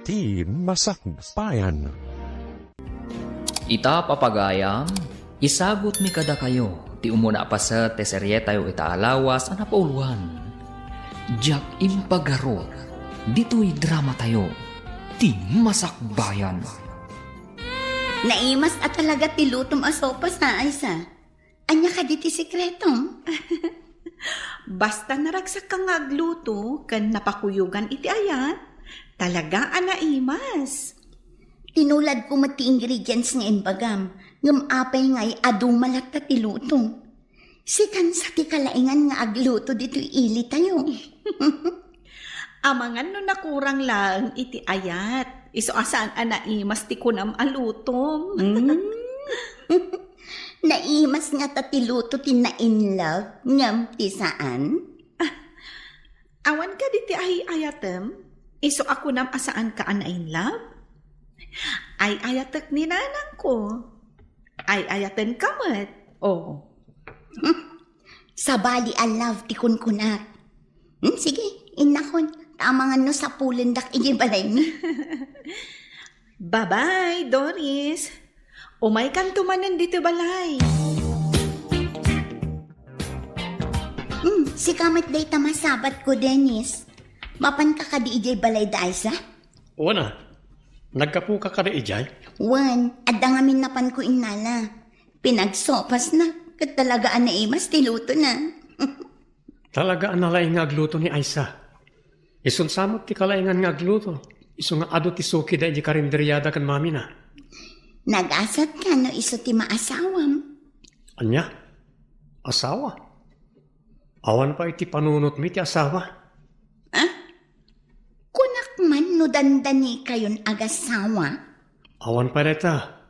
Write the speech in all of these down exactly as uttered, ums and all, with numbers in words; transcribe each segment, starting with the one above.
Ti Masakbayan. Ita, papagayam, isagutmi kadakayo ti umuna a paset ti serietayo ita a lawas a napauluan. Diak impagarut ditoy dramatayo, Ti Masakbayan. Naimas a talaga ti lutom a sopas, ha, Aisa? Ania kadi ti sekretom? Basta naragsakka nga agluto ken napakuyogan iti ayat, talaga a naimas. Tinuladko met ti ingredients nga imbagam, ngem apay ngay a duma latta ti luto? Sikan sa ti kalaingan nga agluto ditoy ilitayo. Amangan no nakurang laeng iti ayat, isu a saan a naimas ti kunam a lutom. Mm. Naimas ngata ti luto ti na-in love ngem ti saan? Awan kadi ti ay-ayatem? Isu a kunam a saanka a na-in love? Ay-ayatek ni nanangko. Ay-ayatenka met. Oh. Sabali a love ti kunkunak. Hmm, sige, innakon. Ta amangan no sapulendak idiay balaymi. Bye-bye, Doris. Umaykanto manen ditoy balay. Hmm, sika met dayta masabatko, Dennis. Mapanka kadi idiay balay da Aisa? Wen a, naggapuka kadi idiay? Wen, adda ngamin napanko innala. Pinagsopasna, ket talaga a naimas ti lutona. Talaga a nalaing nga agluto ni Aisa. Isun sa met ti kalaingan nga agluto. Isu nga adu ti suki da idiay karinderiada ken mamina. Nagasatka no isu ti maasawam. Ania? Asawa? Awan pay ti panunotmi ti asawa. Ah? Kunak man no dandanikayon agasawa? Awan pay dayta.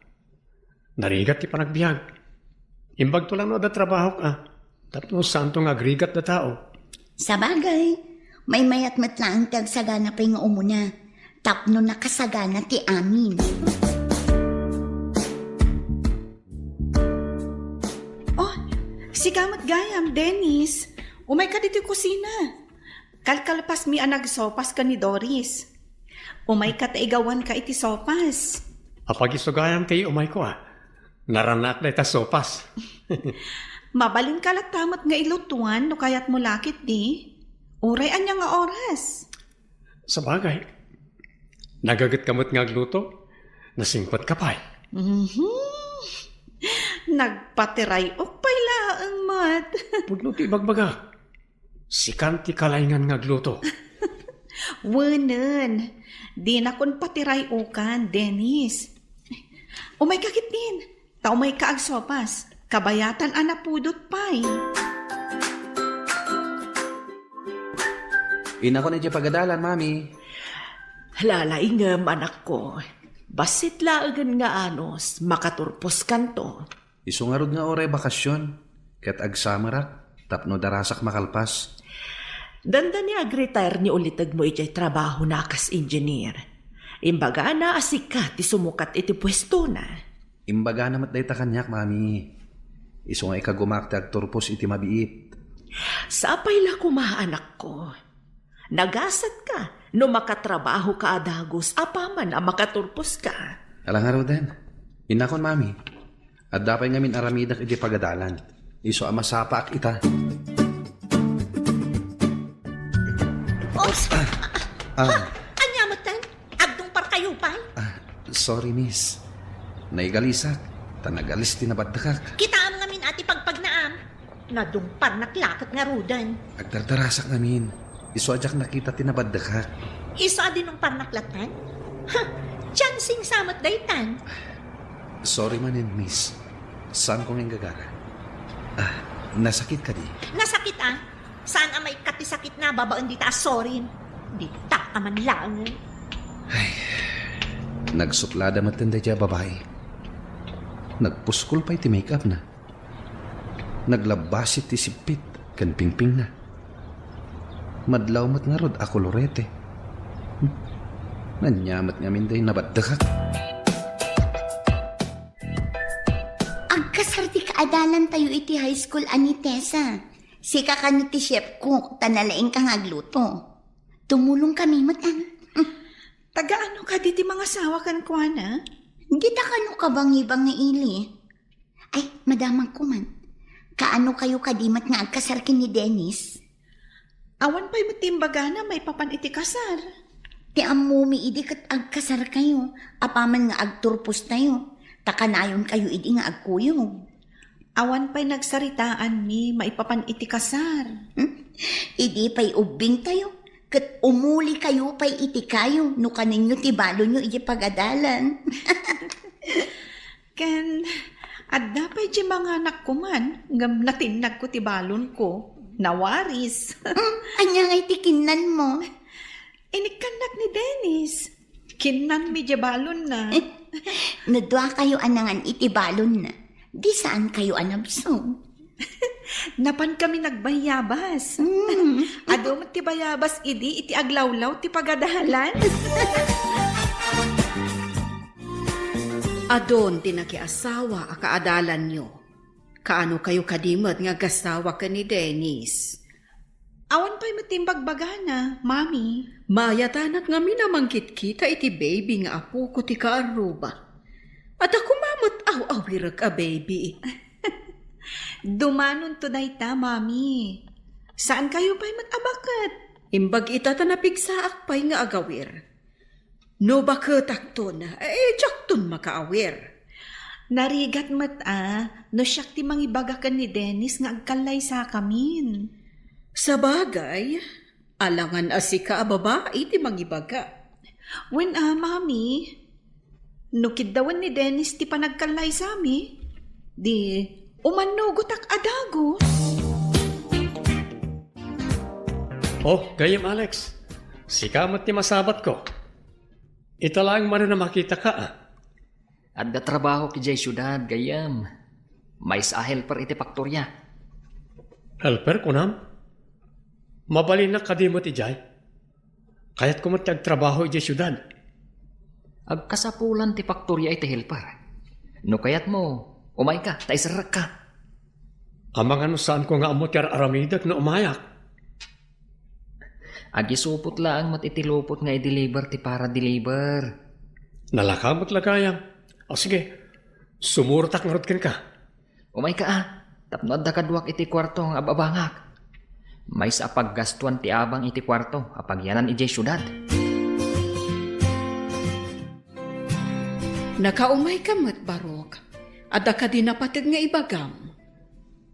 Narigat ti panagbiag. Imbagto lang no adda trabahok a. Tapno saanto nga agrigat da tao. Sabagay, maymayat met laeng ti agsagana pay nga umuna. Tapno nakasagana ti amin. Oh, sika met gayam, Dennis. Umayka ditoy kusina. Kalkalpasmi a nagsopas ken ni Doris. Umayka ta igawanka iti sopas. Apag-isu gayam ti umayko a. Naranaak dayta sopas. Mabalinka latta met nga ilutuan no kayatmo la ketdi. Uray ania nga oras? Sabagay. Nagagetka met nga agluto. Nasingpetka pay. Mhm. Nagpatiray-ok pay laeng met. Pudno ti ibagbagak. Sikan ti kalaingan nga agluto. Wenen, dinakon patiray-okan, Dennis. Umayka ketdin, ta umayka agsopas. Kabayatan a napudot pay. Innakon idiay pagadalan, Mami. Lalaingem, anakko. Bassit laengen nga anus, makaturposkanto. Isu ngarud nga uray bakasion, ket agsamerak tapno darasak makalpas. Dandani ag-retire ni ulitegmo idiay trabahona kas engineer. Imbagana a sika ti sumukat iti puestona. Imbagana met dayta kaniak, Mami. Isu nga ikagumak ti agturpos iti mabiit. Sapay la koma, anakko. Nagasatka no makatrabahoka a dagus apaman a makaturposka. Ala ngaruden, innakon, Mami. Adda pay ngamin aramidek iti pagadalan. Isu a masapaak ita. Oops! Ah, ah. Ania metten? Agdungparkayo pay? Ah, sorry, miss. Naigalisak, ta nagalis ti nabaddekak. Kitaem ngamin a ti pagpagnaam. Nadungparnak la ket ngaruden. Agdardarasak ngamin. Isu a diak nakita ti nabaddekak. Isu a dinungparnak latten? Ha! Chancing sa met daytan. Sorry manen, miss. Saanko nga inggagara. Ah, nasakit kadi? Nasakit, ah. Saan a maikkat ti sakitna babaen dita a sorry? Dita ka man laeng. Ay, nagsuplada metten daydiay a babai. Nagpuskol pay ti make-up na. Naglabbasi ti sippit ken pingpingna. Madlaw met ngarud a kolorete. Hmm. Ania met ngamin daydiay nabaddekak. Agkasar ti kaadalantayo iti high school a ni Tessa. Sika kano ti chef cook, ta nalaingka nga agluto. Tumulongkami met, ah. Hmm. Gaano kadi ti mangasawa kenkuana? Dita kano kabangibangi ili? Ay, madamagko man. Kaano kayo kadi met nga agkasar ken ni Dennis? Awan pay met ti imbagana maipapan iti kasar. Ti ammomi idi ket agkasar kayo, apaman nga agturpos tayo, ta kanayon kayo idi nga agkuyog. Awan pay nagsaritaanmi maipapan iti kasar. Hmm? Idi pay ubbing tayo, ket umuli kayo pay iti kayo no kanenyo ti balonyo iti pagadalan. Ken adda pay di manganak ko man, ngem natinnagko ti balonko. Nawaris. Hmm, ania ngay ti kinnanmo? Inikkannak ni Dennis. Kinnanmi di balonna. No dua kayo a nangan iti balonna, di saan kayo a nabsog? Napan kami nagbayabas. Mm. Adu met ti bayabas idi iti aglawlaw ti pagadalan. Adun ti nakiasawa a kaadalanyo. Kaano kayo kadi met nga agasawa ken ni Dennis? Awan pay met ti imbagbagana, Mami. Mayatanak ngamin a mangkitkita iti baby nga apoko ti kaarruba. Adda koma met aw-awirek a baby. Dumanonto dayta, Mami. Saan kayo pay met a baket? Imbag ita ta napigsaak pay nga agawir. No baketakton, eh, diakton makaawir. Narigat met a, no siak ti mangibaga ken ni Dennis nga agkallaysakamin. Sabagay, alangan a sika a babai ti mangibaga. Wen a, Mami, no kiddawen ni Dennis ti panagkallaysami, di umannugotak a dagus. Oh, gayyem, Alex. Sika met ti masabatko. Ita laeng manen a makitaka, a. Adda trabahok idiay siudad, gayyem. Maysa a helper iti faktoria. Helper, kunam? Mabalinnak kadi met idiay? Kayatko met ti agtrabaho idiay siudad. Agkasapulan ti faktoria iti helper. No kayatmo, umayka, ta iserrekka. Amangan no saanko nga ammo ti ar-aramidek no umayak. Agisupot laeng met iti lupot nga i-deliver ti para-deliver. Nalaka met la gayam. O sige, sumurotak ngarud kenka. Umayka a, tapno adda kaduak iti kuarto nga ababangak. Maysa a paggastuan ti abang iti kuarto a pagyanan idiay siudad. Nakaumayka met, Barok. Adda kadi napateg nga ibagam?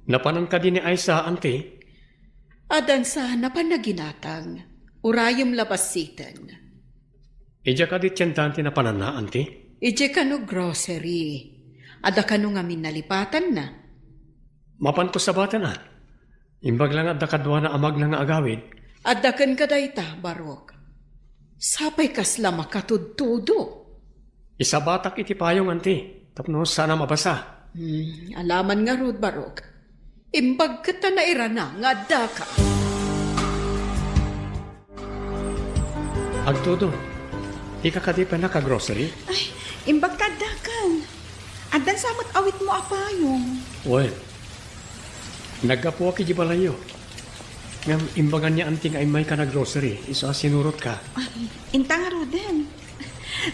Napanan kadi ni Aisa, anti? Addan sa napan naginatang. Urayem la bassiten. Idiay kadi tiendaen ti napananna, anti? Idiay kano grocery. Adda kano ngamin nalipatanna? Mapanko sabaten, a. Imbag la nga adda kaduana a magna nga agawid. Adda kenka dayta, Barok. Sapay kasla makatudtudo. Isabatak iti payong, anti, tapno saanam a basa. Hmm, alaman ngarud, Barok. Imbag ket ta nairana nga addaka. Agtudo, dika kadi pay naka-grocery? Ay, imbag ta addakan. Addan sa met awitmo a payong. Wen, naggapuak iti balayyo. Ngem imbagan ni anti nga immayka nag-grocery, isu a sinurotka. Ay, inta ngaruden.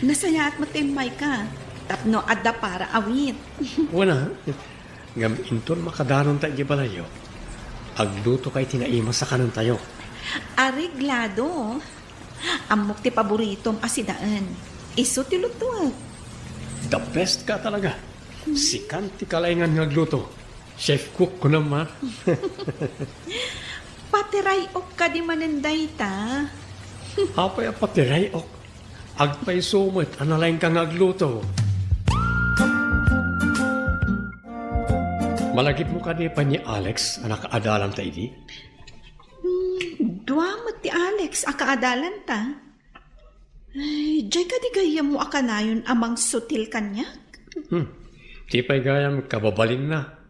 Nasayaat met ti immayka. Tapno adda para awit. Wen a, ngem inton makadanonta iti balayyo, aglutoka iti naimas a kanentayo. Areglado. Ammok ti paboritom a sidaen. Isu ti lutuek. The best ka talaga. Sikan ti kalaingan nga agluto. Chef cook, kunam, a. Patiray-ok kadi manen dayta. Apay a patiray-ok? Agpayso met a nalaingka nga agluto. Malagipmo kadi pay ni Alex a nakaadalanta idi? Hmm, dua met ti Alex a kaadalanta. Ay, diay kadi gayyemmo a kanayon a mangsutil kaniak? Hmm. Ti pay gayam kababalinna.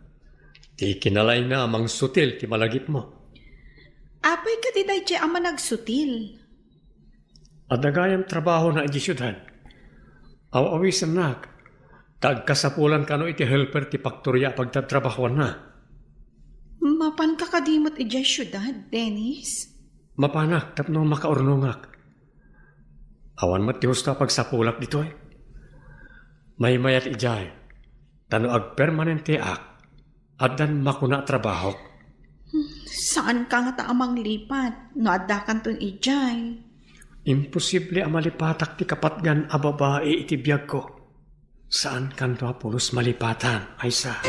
Ti kinalayna a mangsutil ti malagipmo. Apay kadi daydiay a managsutil? Adda gayam trabahona idiay siudad. Aw-awisennak, ta agkasapulan kano iti helper ti faktoria a pagtatrabahoanna. Mapanka kadi met idiay siudad, Dennis? Mapanak tapno makaurnongak. Awan met ti husto a pagsapulak ditoy. Maymayat idiay, ta no agpermanenteak, addan makuna a trabahok. Saanka ngata a manglipat no addakanton idiay. Imposible a malipatak ti kapatgan a babai iti biagko. Saankanto a pulos malipatan, Aisa.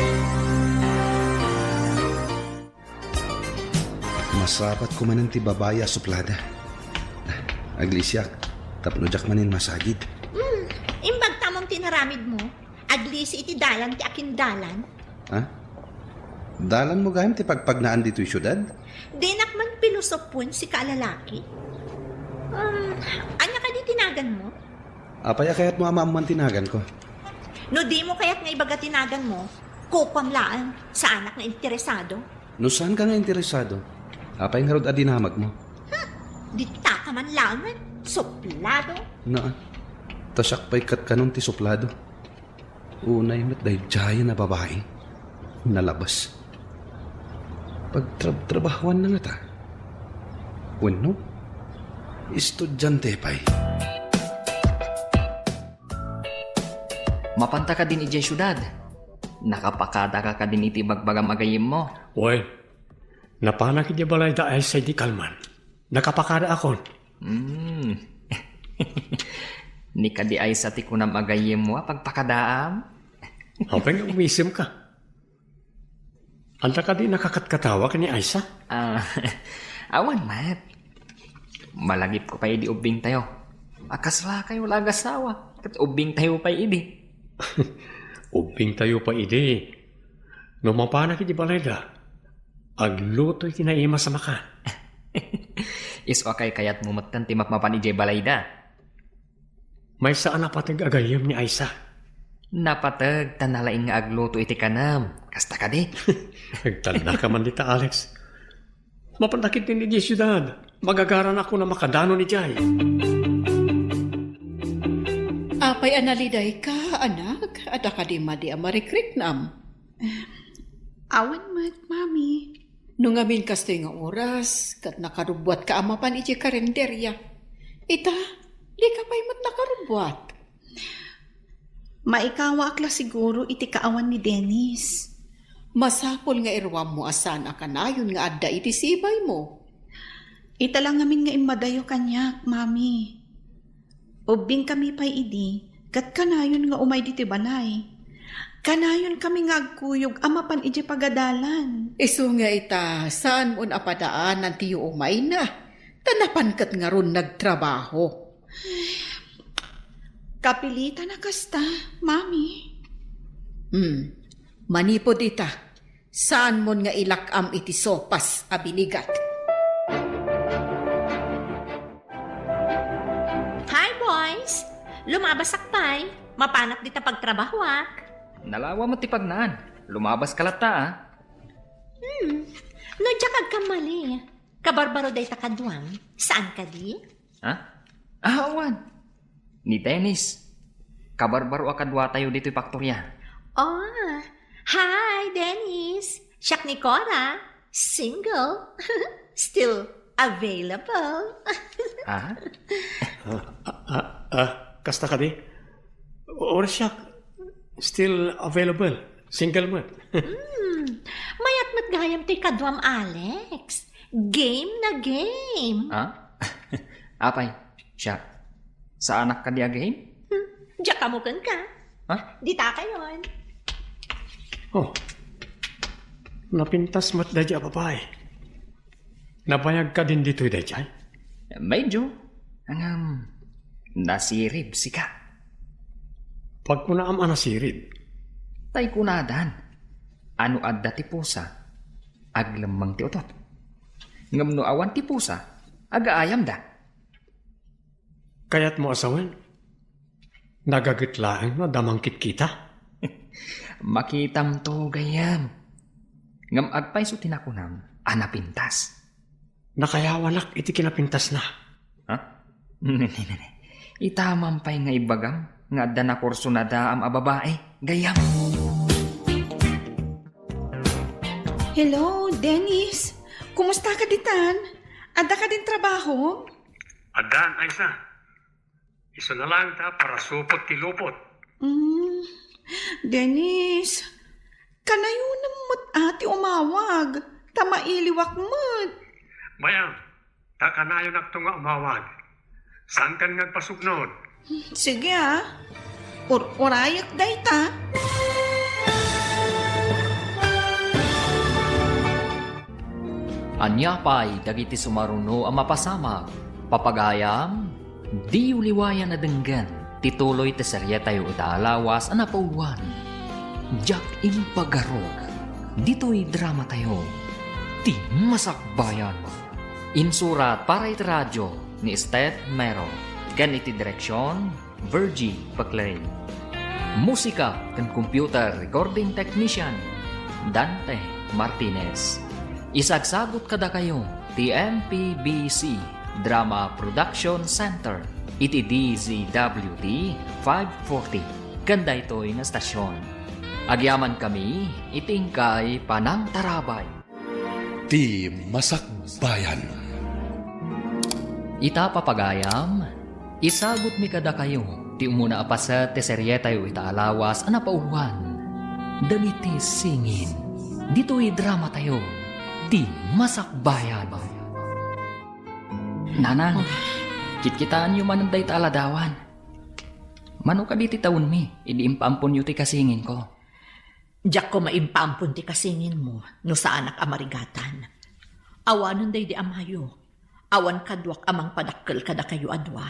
Masabatko manen ti babai a suplada. Aglisiak, tapno diak manen masagid. Hmm, imbagtam ti inaramidmo. Aglisi iti dalan ti akindalan. Ha? Dalanmo gayam ti pagpagnaan ditoy siudad? Dinak man pilosopon sika a lalaki. Um, ania kadi ti naganmo? Apay a kayatmo a maammoan ti naganko? No dimo kayat nga ibaga ti naganmo, kukuam laeng, saanak nga interesado. No saanka nga interesado, apay ngarud a dinamagmo? Hmm, ditaka man laengen, suplado. Naa, ta siak pay ket kanon ti suplado. Unay met daydiayen a babai. Nalabes. Pagtrabtrabahoanna ngata? Wenno, estudiante pay? Mapanta kadin idiay siudad? Nakapakadaka kadin iti ibagbagam a gayyemmo? Wen, napanak idiay balayda Aisa idi kalman. Nakapakadaakon. Hmm. Ni kadi Aisa ti kunam a gayyemmo a pagpakadaam? Apay nga umisemka? Anta kadi nakakatkatawa ken ni Aisa? Ah, awan met. Malagipko pay idi ubbingtayo. A, kaslakayo la agasawa, ket ubbingtayo pay idi. Ubbingtayo pay idi. No mapanak iti balayda, aglutoy ti naimas a makan. Isu a kaykayatmo metten ti mapmapan idiay balayda. Maysa a napateg a gayyem ni Aisa. Napateg ta nalaing nga agluto iti kanem. Kasta kadi? Agtannaka man dita, Alex. Mapannak iti idiay siudad. Magagaranakon a makadanon idiay. Apay a nalidayka, anak? Adda kadi madi a marikriknam? Awan met, Mami. No ngamin kastoy nga oras, ket nakarubbuatka a mapan idiay karinderia. Ita, dika pay met nakarubbuat. Maikawaak la siguro iti kaawan ni Dennis. Masapul nga iruammo a saan a kanayon nga adda iti sibaymo. Ita la ngamin nga immadayo kaniak, Mami. Ubbingkami pay idi, ket kanayon nga umay ditoy balay. Kanayonkami nga agkuyog a mapan idiay pagadalan. Isu nga ita, saanmon a padaanan ti umayna, ta napan ket ngarud nagtrabaho. Kapilitan a kasta, Mami. Hmm. Manipud ita, saanmon nga ilak-am iti sopas a binigat. Hi, boys! Lumabasak pay. Mapanak dita pagtrabahoak. Nalawa met ti pagnaan. Lumabaska latta, a. Hmm. No diak agkamali, kabarbaro dayta kaduam. Saan kadi? Ha? Ah, awan. Ni Dennis. Kabarbaro a kaduatayo ditoy paktoria. Oh, hi, Dennis. Siak ni Cora. Single. Still available. Ah? Ah, ah, ah, kasta kadi? Or siak, still available. Single met. Hmm. Mayat met gayam ti kaduam, Alex. Game na game. Ha? Apay, siya, saanak kadi a game? Hmm. Diak ammo kenka. Ha? Dita kayon. Oh. Napintas met daydi a babai. Nabayag kadin ditoy daydiay? Medyo. Ngem, nasirib sika. Pagkunaam a nasirib? Tay kunadan, a no adda ti pusa, aglemmeng ti utot. Ngem no awan ti pusa, agaayamda. Kayatmo a sawen? Nagaget laeng no adda mangkitkita? Makitamto, gayyem. Ngem agpayso ti nakunam a napintas. Nakayawanak iti kinapintasna. Ha? Nene, nene. Ita man pay nga ibagam nga adda nakurso nadaam a babai, gayyem. Hello, Dennis. Kumusta ka ditan? Adda kadin trabaho? Addan, Aisa. Isuna laeng ta parasupot ti lupot. Mm, Dennis, kanayonem met a ti umawag, ta mailiwak met. Mayam, ta kanayonakto nga umawag. Saankan nga agpasugnod? Sige, a. Ur-urayek dayta. Ania pay dagiti sumaruno a mapasamak? Papagayam, diyo liwayan a denggen ti tuloy ti serietayo ita a lawas a napauluan, Diak Impagarok. Ditoy dramatayo, Ti Masakbayan. Insurat para iti radio ni Steph Mero, ken iti direksion, Virgie Paclay. Musika ken computer recording technician, Dante Martinez. Isagsagut kadakayo ti M P B C Drama Production Center iti D Z W T five forty ken daytoy nga estasion. Agyamankami iti inkay panangtarabay. Ti Masakbayan. Ita, papagayam, isagutmi kadakayo ti umuna a paset ti serietayo ita a lawas a napauluan, Dagiti Singin. Ditoy dramatayo, Ti Masakbayan. Nanang, kitkitaenyo manen dayta a ladawan. Mano kadi ti tawenmi idi impaamponyo ti kasinginko? Diak koma impaampon ti kasinginmo no saanak a marigatan. Awanen daydi amayo. Awan kaduak a mangpadakkel kadakayo a dua.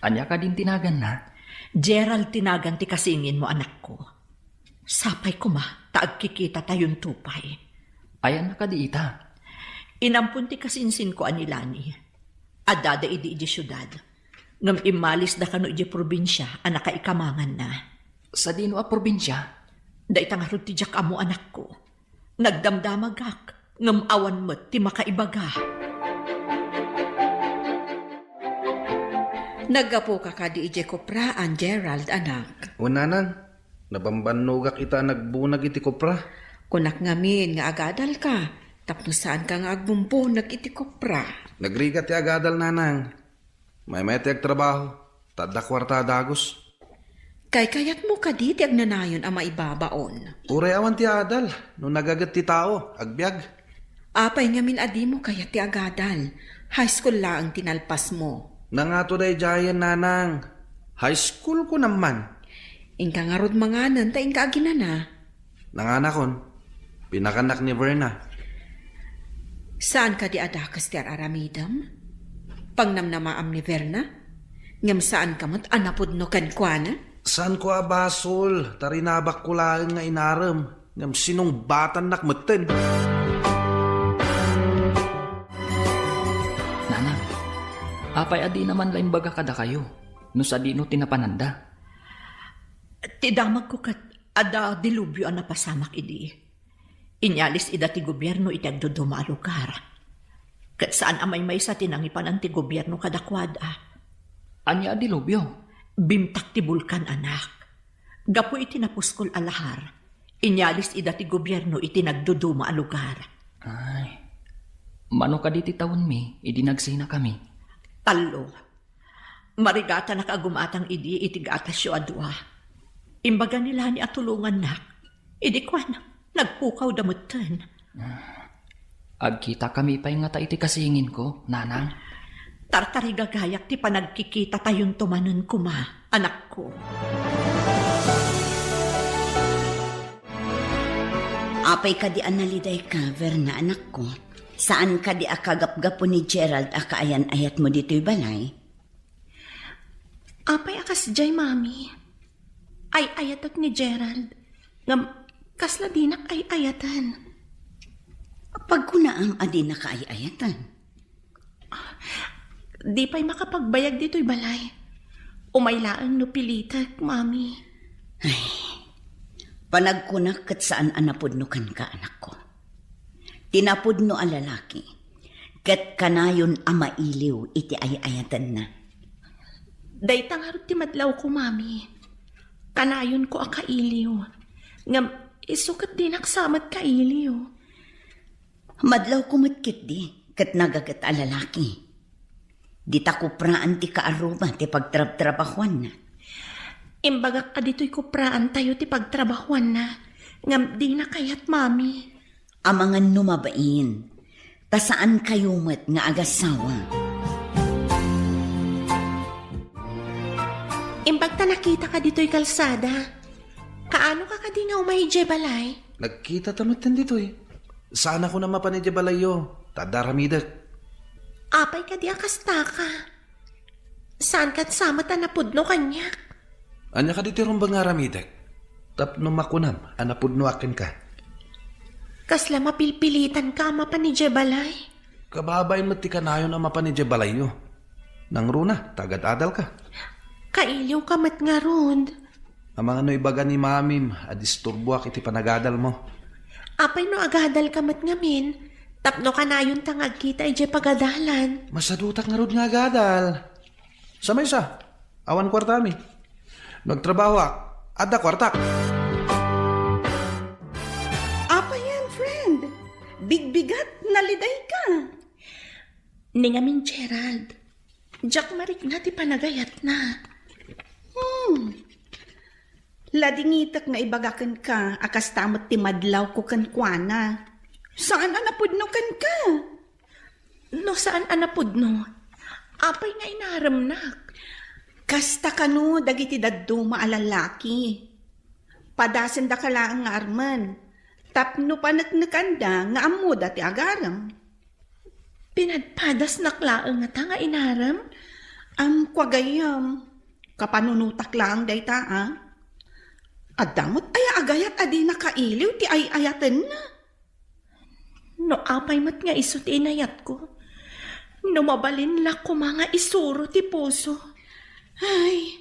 Ania kadin ti naganna? Gerald ti nagan ti kasinginmo, anakko. Sapay koma ta agkikitatayon to pay. Ayanna kadi ita? Inampon ti kasinsinko a ni Lani. Addada idi idiay siudad. Ngem immalisda kano idiay probinsia a nakaikamanganna. Sadino a probinsia? Dayta ngarud ti diak ammo, anakko. Nagdamdamagak, ngem awan met ti makaibaga. Naggapuka kadi idiay kopraan, Gerald, anak? Wen, nanang, nabambannogak ita a nagbunag iti kopra. Kunak ngamin nga agadalka, tapno saanka nga agbumbunag iti kopra. Nagrigat ti agadal, nanang. Maymay ti agtrabaho, ta adda kuarta a dagus. Kaykayatmo kadi ti agnanayon a maibabaon? Uray awan ti adal, no nagaget ti tao, agbiag. Apay ngamin a dimo kayat ti agadal? High school laeng ti nalpasmo. Nangato daydiayen, nanang. High school ko naman. Inka ngarud manganen ta inka aginana. Nanganakon, pinakannak ni Verna. Saan kadi a dakes ti ar-aramidem? Pangnamnamaam ni Verna? Ngem saanka met a napudno kenkuana? Saanko a basol, ta rinabakko laeng nga inarem, ngem sinungbatannak metten. Nanang, apay a dina man la imbaga kadakayo no sadino ti napananda? Ti damagko ket adda dilubyo a napasamak idi. Inyalis ida ti gobierno iti agduduma a lugar. Ket saan a maymaysa ti nangipanan ti gobierno kadakuada. Ania a dilubyo? Bimtak ti bulkan, anak. Gapu iti napuskol a lahar, inyalis ida ti gobierno iti nagduduma a lugar. Ay, mano kadi ti tawenmi idi nagsinakami? Tallo. Marigatanak a gumatang idi iti gatasyo a dua. Imbaga ni Lani a tulongannak. Idi kuan, nagpukawda metten. Agkitakami pay ngata iti kasinginko, nanang? Tartarigagayak ti panagkikitatayon to manen koma, anakko. Apay kadi a nalidayka, Verna, anakko? Saan kadi a kagapgapu ni Gerald a kaayan-ayatmo ditoy balay? Apay a kasdiay, Mami? Ay-ayatek ni Gerald. Ngem, kasla dinak ay-ayaten. Pagkunaam a dinaka ay-ayaten? Di pay makapagbayag ditoy balay. Umay laeng no pilitek, Mami. Ay, panagkunak ket saan a napudno kenka, anakko. Ti napudno a lalaki, ket kanayon a mailiw iti ay-ayatenna. Dayta ngarud ti madlawko, Mami. Kanayonko a kailiw. Ngem isu ket dinak sa met kailiw. Madlawko met ketdi ket nagaget a lalaki. Dita kupraan ti kaaruba ti pagtrabtrabahuanna. Imbagak a ditoy kupraantayo ti pagtrabahuanna, ngem dina kayat, Mami. Amangan no mabain, ta saankayo met nga agasawa. Imbag ta nakitaka ditoy kalsada, kaano ka kadi nga umay idiay balay? Nagkita ta met ditoy. Saan ako na mapan idiay balayyo, ta adda aramidek. Apay kadi a kastaka? Saan kat sa met a napudno kaniak? Ania kadi ti rumbeng nga aramidek? Tapno makunam a napudnoak kenka. Kasla mapilpilitanka a mapan idiay balay? Kababain met ti kanayon a mapan idiay balayyo. Nangruna, ta agad-adalka. Kailiwka met ngarud. Amangan no ibaga ni mamim a disturboak iti panagadalmo. Apay no agadalka met ngamin, tapno kanayonta nga agkita idiay pagadalan? Masadutak ngarud nga agadal. Sa maysa, awan kuartami. No agtrabahoak, adda kuartak. Apa yan, friend? Bigbigat, naliday ka. Ni ngamin, Gerald, diak marikna ti panagayatna. Hmm. Ladingitek nga ibaga kenka a kasta met ti madlawko kenkuana. Saan a napudno kenka? No saan a napudno, apay nga inaremnak? Kasta kano dagiti dadduma a lallaki. Padasendaka laeng nga armen, tapno paneknekanda nga ammoda ti agarem. Pinadpadasnak laeng ngata nga inarem? Am, kua gayyem, kapanunotak laeng dayta, a? Adda met aya agayat a dina kailiw ti ay-ayatenna? No apay met nga isu ti inayatko, no mabalin la koma nga isuro ti puso. Ay,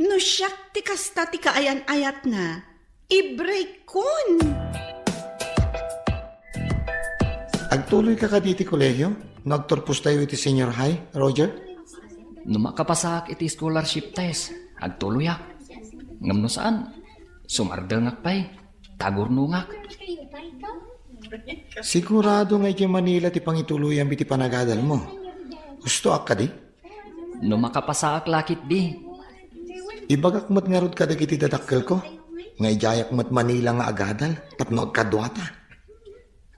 no siak ti kasta ti kaayan-ayatna, ibreak-kon! Agtuloyka kadi iti kolehio no agturpostayo iti senior high, Roger? No makapasaak iti scholarship test, agtuloyak. Ngem no saan, sumardengak pay, tagurnongak. Sigurado nga idiay Manila ti pangituloyam iti panagadalmo. Hustoak kadi? No makapasaak la ketdi. Ibagak met ngarud kadagiti dadakkelko nga idiayak met Manila nga agadal tapno agkaduata.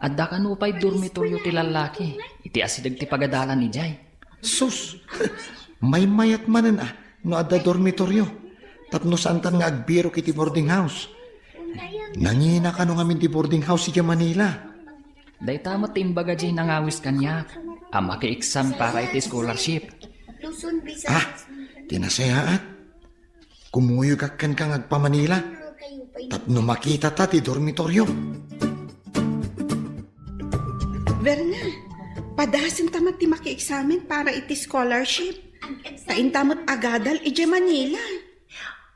Adda kano pay dormitorio ti lallaki iti asideg ti pagadalan idiay? Sus! Maymayat manen a no adda dormitorio tapno saantan nga agbirok iti boarding house. Nangina kano ngamin ti boarding house idiay Manila. Dayta met ti imbaga diay nangawis kaniak a maki-exam para iti scholarship. Ah, ti nasayaat. Kumuyogak kenka nga agpa-Manila tapno makitata ti dormitorio. Verna, padasenta met ti maki-examen para iti scholarship. Ta inta met agadal idiay Manila.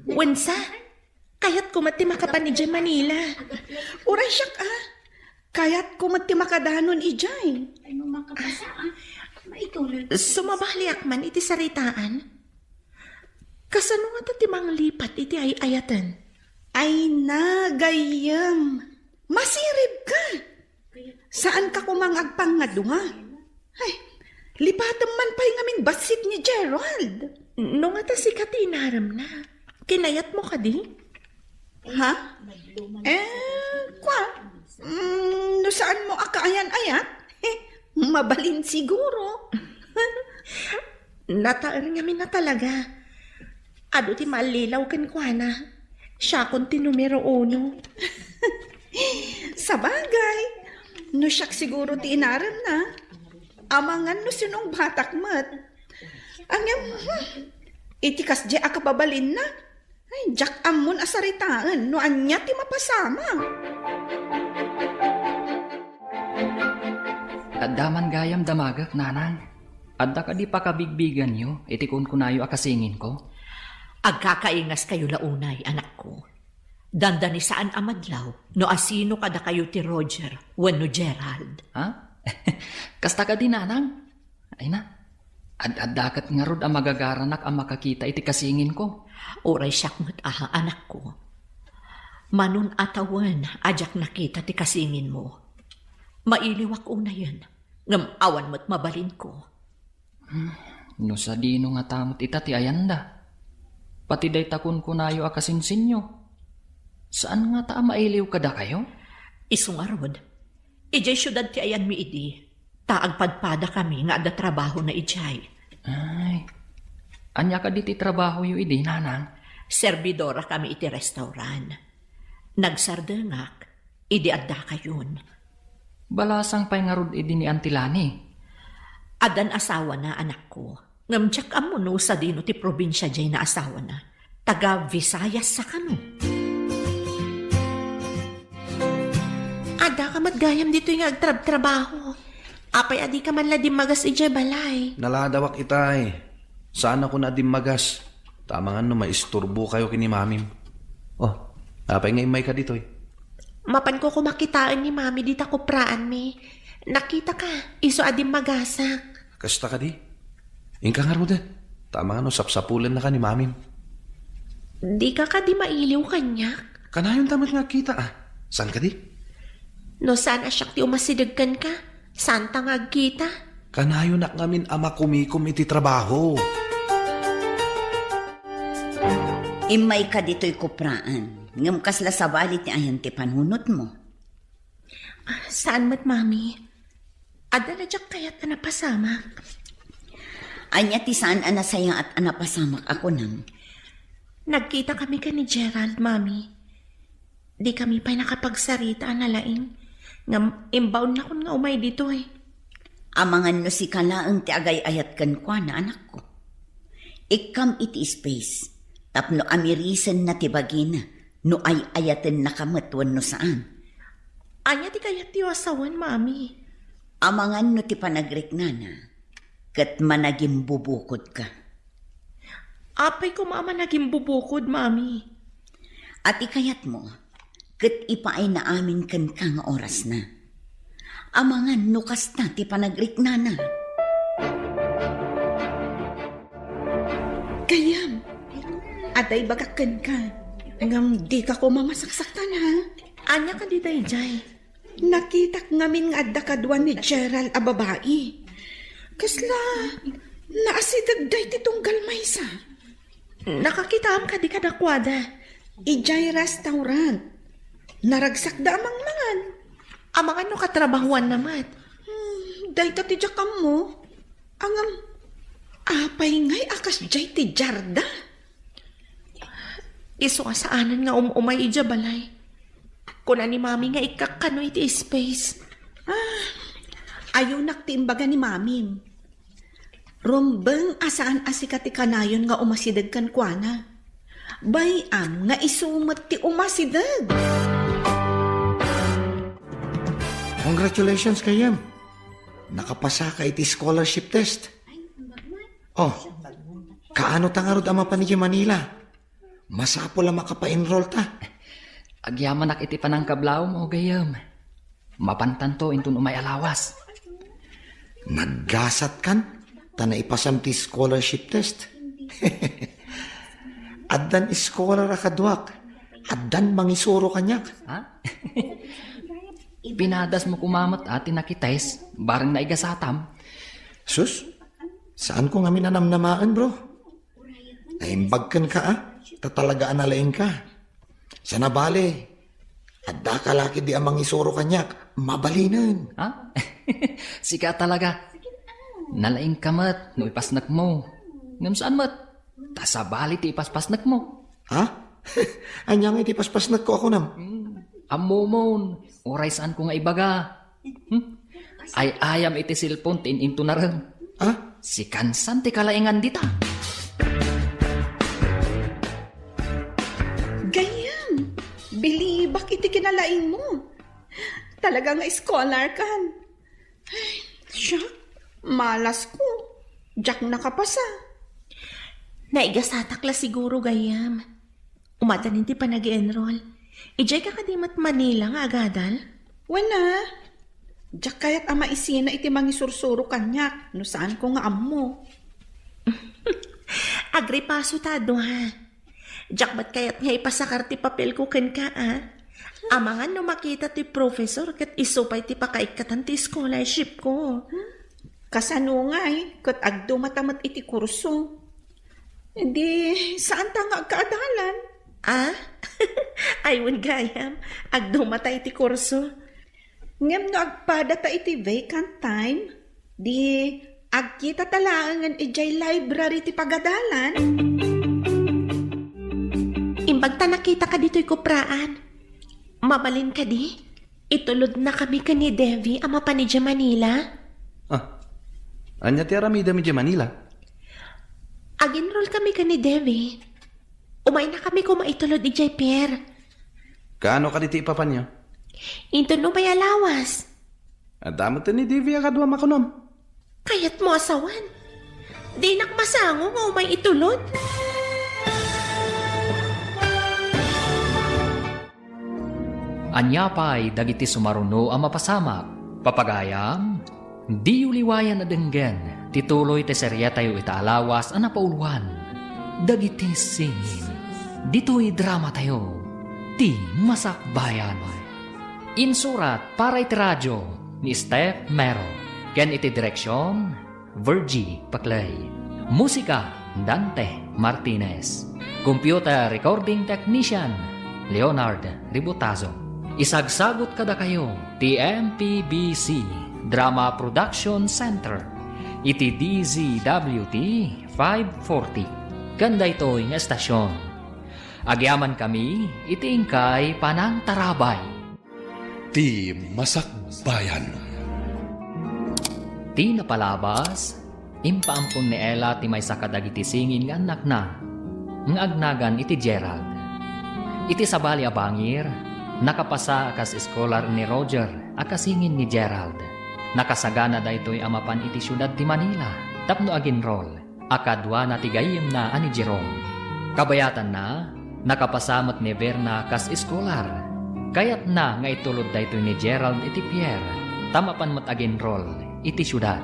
Wensa, kayatko met ti makapan idiay Manila. Uray siak, a. Kayatko met ti makadanon idiay. Ay, no makapasa, a. Maituloy ko. Sumabaliak man iti saritaan. Kasano ngata ti manglipat iti ay-ayaten? Ay na, gayyem. Masiribka. Saanka koma nga agpangngadua? Ay, lipatem man pay ngamin bassit ni Gerald. No ngata sika ti inaremna, kinayatmo kadi? Ha? Eh, kua? Mm, no saanmo a kaayan-ayat? Mabalin siguro. Nataer ngamin a talaga. Adu ti mallilaw kenkuana. Siakon ti numero uno. Sabagay, no siak siguro ti inaremna, amangan no sinungbatak met. Ngem, hmm, iti kasdiay a kababalinna, ay, diak ammon a saritaen no ania ti mapasama. Adda man gayam damagek, nanang. Adda kadi pakabigbiganyo iti kunkunayo a kasinginko? Agkakaingaskayo la unay, anakko. Dandani saan a madlaw no asino kadakayo ti Roger wenno Gerald. Ha? Kasta kadi, nanang? Ay na, ad-adda ket ngarud a magagaranak a makakita iti kasinginko. Uray siak met aha, anakko. Manon a tawen a diak nakita ti kasinginmo. Mailiwak unayen, ngem awan met mabalinko. Hmm, No sadino ngata met ita ti ayanda? Pati dayta kunkunayo a kasinsinyo, saan ngata a mailiw kadakayo? Isu ngarud, idiay siudad ti ayanmi idi, ta agpadpadakami nga adda trabahona idiay. Ay, ania kadi ti trabahoyo idi, nanang? Serbidorakami iti restaurant. Nagsardengak idi addakayon. Balasang pay ngarud idi ni Auntie Lani? Addan asawana, anakko. Ngem diak ammo no sadino ti probinsia diay naasawana. Taga Visayas sa kano? Addaka met gayam ditoy nga agtrabtrabaho. Apay a dika man la dimmagas idiay balay? Naladawak itay. Saan ako na dimmagas. Ta amangan no maisturbokayo ken ni mamim. Oh, apay nga immayka ditoy? Mapanko koma kitaen ni mami dita kupraanmi. Nakitaka, isu a dimmagasak. Kasta kadi? Inka ngarud. Ta amangan no sapsapulennaka ni mamim. Dika kadi mailiw kaniak? Kanayon ta met nga agkita, a. Saan kadi? No saan a siak ti umasideg kenka, saanta nga agkita? Kanayonak ngamin a makumikom iti trabaho. Immayka ditoy kupraan, ngem kasla sabali ti ayan ti panunotmo? Ah, saan met, Mami? Adda la diak kayat a napasamak. Ania ti saan a nasayaat a napasamak a kunam? Nagkitakami ken ni Gerald, Mami. Dikami pay nakapagsarita a nalaing. Ngem imbaonnakon nga umay ditoy. Amangan no sika laeng ti agay-ayat kenkuana, anakko. Ikkam iti space, tapno amirisenna ti bagina no ay-ayatennaka met wenno saan. Ania ti kayatyo a sawen, Mami? Amangan no ti panagriknana ket managimbubukodka. Apay koma a managimbubukod, Mami? A ti kayatmo, ket ipaayna amin kenka nga orasna. Amangan no kasta ti panagriknana. Gayyem, adda ibagak kenka, ngem dika koma masaksaktan, ha? Ania kadi daydiay? Nakitak ngamin nga adda kadua ni Gerald a babai. Kasla naasideg daydi tunggal maysa. Nakakitaam kadi kadakuada? Idiay restaurant. Naragsakda a mangmangan. Amangan no katrabahuanna met? Hmm, dayta ti diak ammo. Ngem, apay ngay a kasdiay ti diarda? Isu a saanen nga um-umay idiay balay. Kuna ni Mami nga ikkak kano iti space. Ah, ayonak ti imbaga ni Mamim. Rumbeng a saan a sika ti kanayon nga umasideg kenkuana. Bay-am nga isu met ti umasideg. Congratulations, gayyem. Nakapasaka iti scholarship test. Oh, kaano ta ngarud a mapan idiay Manila? Masapul a makapaenroll ta. Agyamanak iti panangkablaom, o gayyem. Mapantanto inton umay a lawas. Naggasatkan, ta naipasam ti scholarship test. Addan scholar a kaduak, addan mangisuro kaniak. Ha? Pinadasmo koma met a ti nakitest, bareng naigasatam. Sus, saanko ngamin a namnamaen, bro. Naimbag kenka, a, ta talaga a nalaingka. Sana bale, addaka la ketdi a mangisuro kaniak, mabalinen. Ha? Sika talaga. Nalaingka met no ipasnekmo. Ngem saan met, ta sabali ti ipaspasnekmo. Ha? Ania ngay ti paspasnekko a kunam? Hmm. Ammomon, uray saanko nga ibaga. Hmm? Ay-ayam iti cellphone ti in-intunarem. Ha? Sikan san ti kalaingan dita. Gayyem, bilibak iti kinalaingmo. Talaga nga scholar kan. Ay, siak, malasko. Diak nakapasa. Naigasatak la siguro, gayyem. Umadanin ti panag-enroll. Idiay ka kadi met Manila nga agadal? Wen a. Diak kayat a maisina iti mangisursuro kaniak no saanko nga ammo. Agripaso ta a dua. Diak met kayat nga ipasakar ti papelko kenka, a. Amangan no makita ti professor ket isu pay ti pakaikkatan ti scholarship ko. Kasano ngay, ket agdumata met iti kurso? Di, saanta nga agkaadalan? Ah? Ay, wen gayam, agdumata iti kurso. Ngem no agpadata iti vacant time, di agkitata laengen idiay library ti pagadalan. Imbag ta nakitaka ditoy kupraan. Mabalin kadi? Itulodnakami ken ni Devi a mapan idiay Manila. Ah, ania ti aramidem idiay Manila? Ag-enrollkami ken ni Devi. Umaynakami koma itulod idiay pier. Kaano kadi ti ipapanyo? Inton umay a lawas. Adda met ni Devi a kaduam a kunam. Kayatmo a sawen? Dinak masango nga umay itulod. Ania pay dagiti sumaruno a mapasamak? Papagayam, diyo liwayan a denggen ti tuloy ti serietayo ita a lawas a napauluan, Dagiti Singin. Ditoy dramatayo, Ti Masakbayan. Insurat para iti radio ni Steph Mero, ken iti direksion, Virgie Paclay. Musika, Dante Martinez. Computer Recording Technician, Leonard Ributazo. Isagsagut kadakayo ti M P B C Drama Production Center iti D Z W T five forty. Ken daytoy nga estasyon, agyamankami iti inkay panangtarabay. Ti Masakbayan. Ti napalabas, impaampon ni Ella ti maysa kadagiti singin nga annakna nga agnagan iti Gerald. Iti sabali a bangir, nakapasa a kas eskolar ni Roger a kasingin ni Gerald. Nakasagana daytoy a mapan iti siudad ti Manila tapno aginrol a kaduana ti gayyemna a ni Jerome. Kabayatanna, nakapasa met ni Verna kas eskolar. Kayatna nga itulod daytoy ni Gerald iti pier, ta mapan met aginrol iti siudad.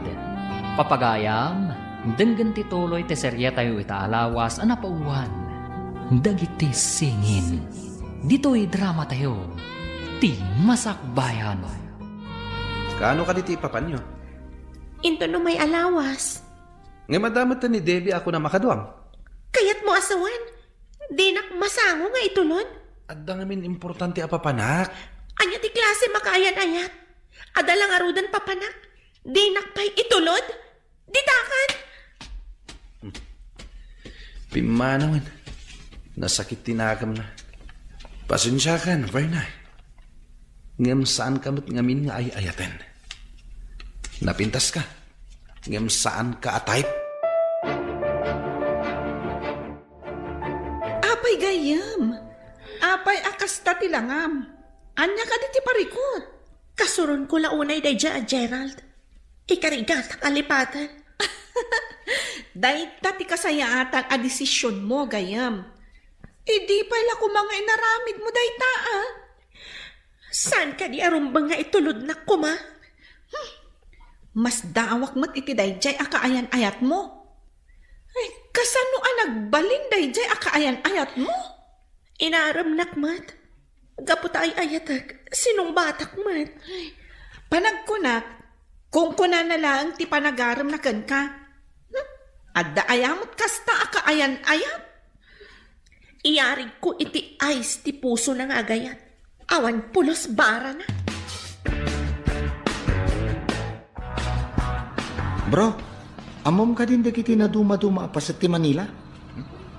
Papagayam, denggen ti tuloy ti serietayo ita a lawas a napauluan, Dagiti Singin. Ditoy dramatayo, Ti Masakbayan. Kaano kadi ti ipapanyo? Inton umay a lawas. Ngem adda met ni Debbie a kunam a kaduam. Kayatmo a sawen? Dinak masango nga itulod? Adda ngamin importante a papanak. Ania ti klase makaayan-ayat? Adda la ngaruden papanak. Dinak pay itulod? Ditakan! Pimmanawen. Nasakit ti nagamna. Pasensiakan, Verna. Ngem saanka met ngamin nga ay-ayaten. Napintaska. Ngem saanka a type. Apay gayyem? Apay a kasta ti langam? Ania kadi ti parikut? Kasuronko la unay daydiay a Gerald. Ikarigatak a lipaten. Dayta ti kasayaatan a desisionmo, gayyem. Idi pay la koma nga inaramidmo dayta, a? Saan kadi a rumbeng nga itulodnak koma? Hmm. Masdaawak met iti daydiay a kaayan-ayatmo. Ay, kasano a nagbalin daydiay a kaayan-ayatmo? Inaremnak met. Gapu ta ay-ayatek, sinungbatak met. Ay, panagkunak, kunkunana laeng ti panagaremna kenka. Hmm? Adda aya met kasta a kaayan-ayat? Iyarigko iti ice ti pusona nga agayat. Awan pulos barana. Bro, ammom kadin dagiti nadumaduma a paset ti Manila?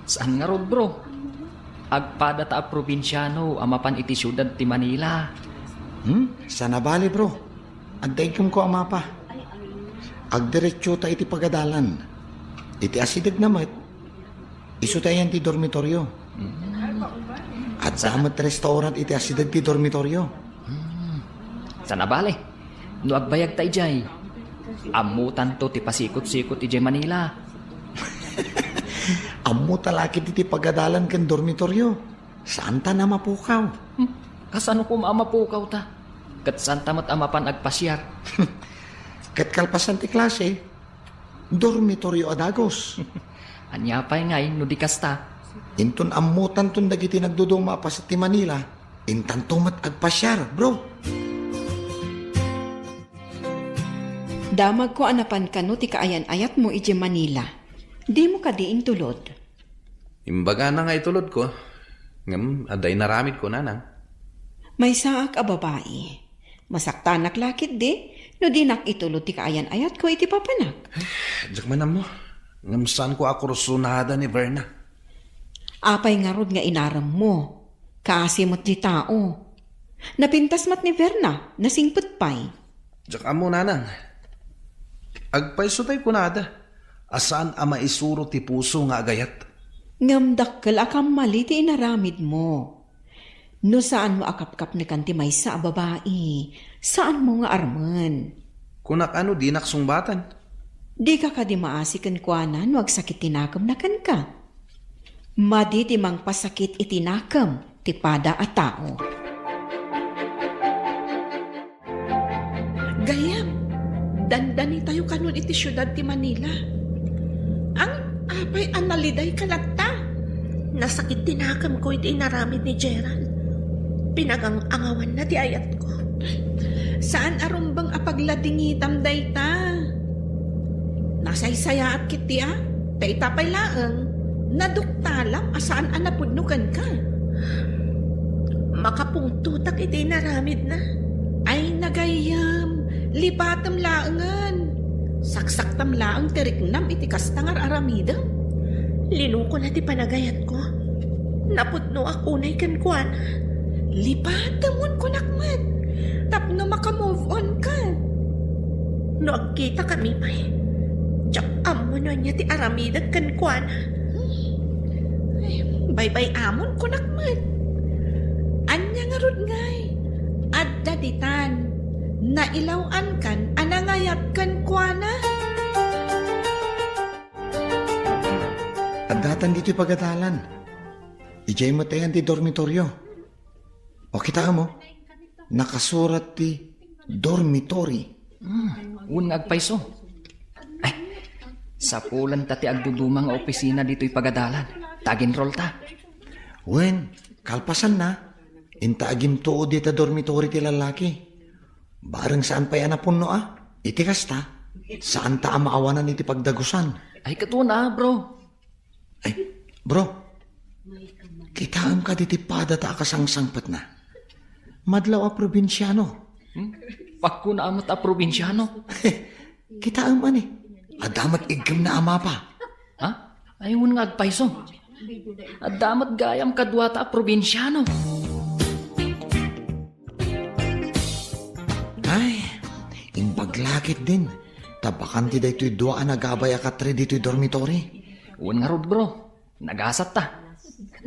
Saan ngarud, bro? Agpadata a probinsiano a mapan iti siudad ti Manila. Hmm? Sana bale, bro. Adda iggem ko a mapa. Agdiretsota iti pagadalan. Iti asidegna met, isu ti ayan ti dormitorio. Mm. Adda met restaurant iti asideg ti dormitorio. Mm. Sana bale, no agbayagta idiay, ammotanto ti pasikot-sikot idiay Manila. Ammota la ketdi ti pagadalan ken dormitorio. Saanta a mapukaw. Hmm, kasano koma a mapukawta? Ket saanta met a mapan agpasiar. Ket kalpasan ti klase, dormitorio a dagus. Ania pay ngay no di kasta? Inton ammotanton dagiti nagduduma a paset ti Manila, intanto met agpasiar, bro. Damagko a napan kano ti kaayan-ayatmo idiay Manila. Dimo kadi intulod? Imbagana nga itulodko, ngem adda inaramidko, nanang. Maysaak a babai. Masaktanak la ketdi no dinak itulod ti kaayan-ayatko iti papanak. Diak man ammo. Ngem saanko a kursunada ni Verna. Apay ngarud nga inaremmo? Kaasi met ti tao. Napintas met ni Verna, nasingpet pay. Diak ammo, nanang. Agpayso tay kunada a saan a maisuro ti puso nga agayat. Ngem dakkel a kammali ti inaramidmo. No saanmo a kapkapnekan ti maysa a babai, saanmo nga armen. Kunak a no dinak sungbatan. Dika kadi maasi kenkuana no agsakit ti nakemna kenka? Madi ti mangpasakit iti nakem ti pada a tao. Gayyem, dandanitayo kanon iti siudad ti Manila. Ang apay a nalidayka latta? Nasakit ti nakemko iti inaramid ni Gerald. Pinagang-angawanna ti ayatko. Saan a rumbeng a pagladingitam dayta. Nasaysayaat ketdi a, ta ita pay laeng, naduktalam a saan a napudno kenka. Makapungtotak iti inaramidna. Ay, nagayyem, lipatem laengen. Saksaktam laeng ti riknam iti kasta nga ar-aramidem. Linukona ti panagayatko. Napudnoak unay kenkuana. Lipatemon, kunak met, tapno maka-move on ka. No agkitakami pay, diak ammo no ania ti aramidek kenkuana. Ay, baybay-amon, kunak met. Ania ngarud ngay? Adda ditan. Nailaw-ankan a nangayat kenkuana. Addatan ditoy pagadalan. Idiay met ayan ti dormitorio. O, kitaem, o. Nakasurat ti dormitory. Hmm, wen nga agpayso. Ay, sapulen ta ti agduduma nga opisina ditoy pagadalan. Ta ag-enroll ta. Wen, kalpasanna, inta agimtuod dita dormitory ti lallaki. Bareng saan pay a napunno a. Iti kasta, saan ta a maawanan iti pagdagusan. Ay, ket wen a, bro. Ay, bro, kitaem kadi ti padata a kasangsangpetna? Madlaw a probinsiano. Hmm? Pagkuna met a probinsiano. Kitaem, ani? Adda met iggemna a mapa. Ha? Ay, wen nga agpayso. Adda met gayam kaduata a probinsiano. Ay, imbag la ketdin. Ta bakante daytoy dua a nagabay a katre ditoy dormitory. Wen ngarud, bro. Nagasat ta.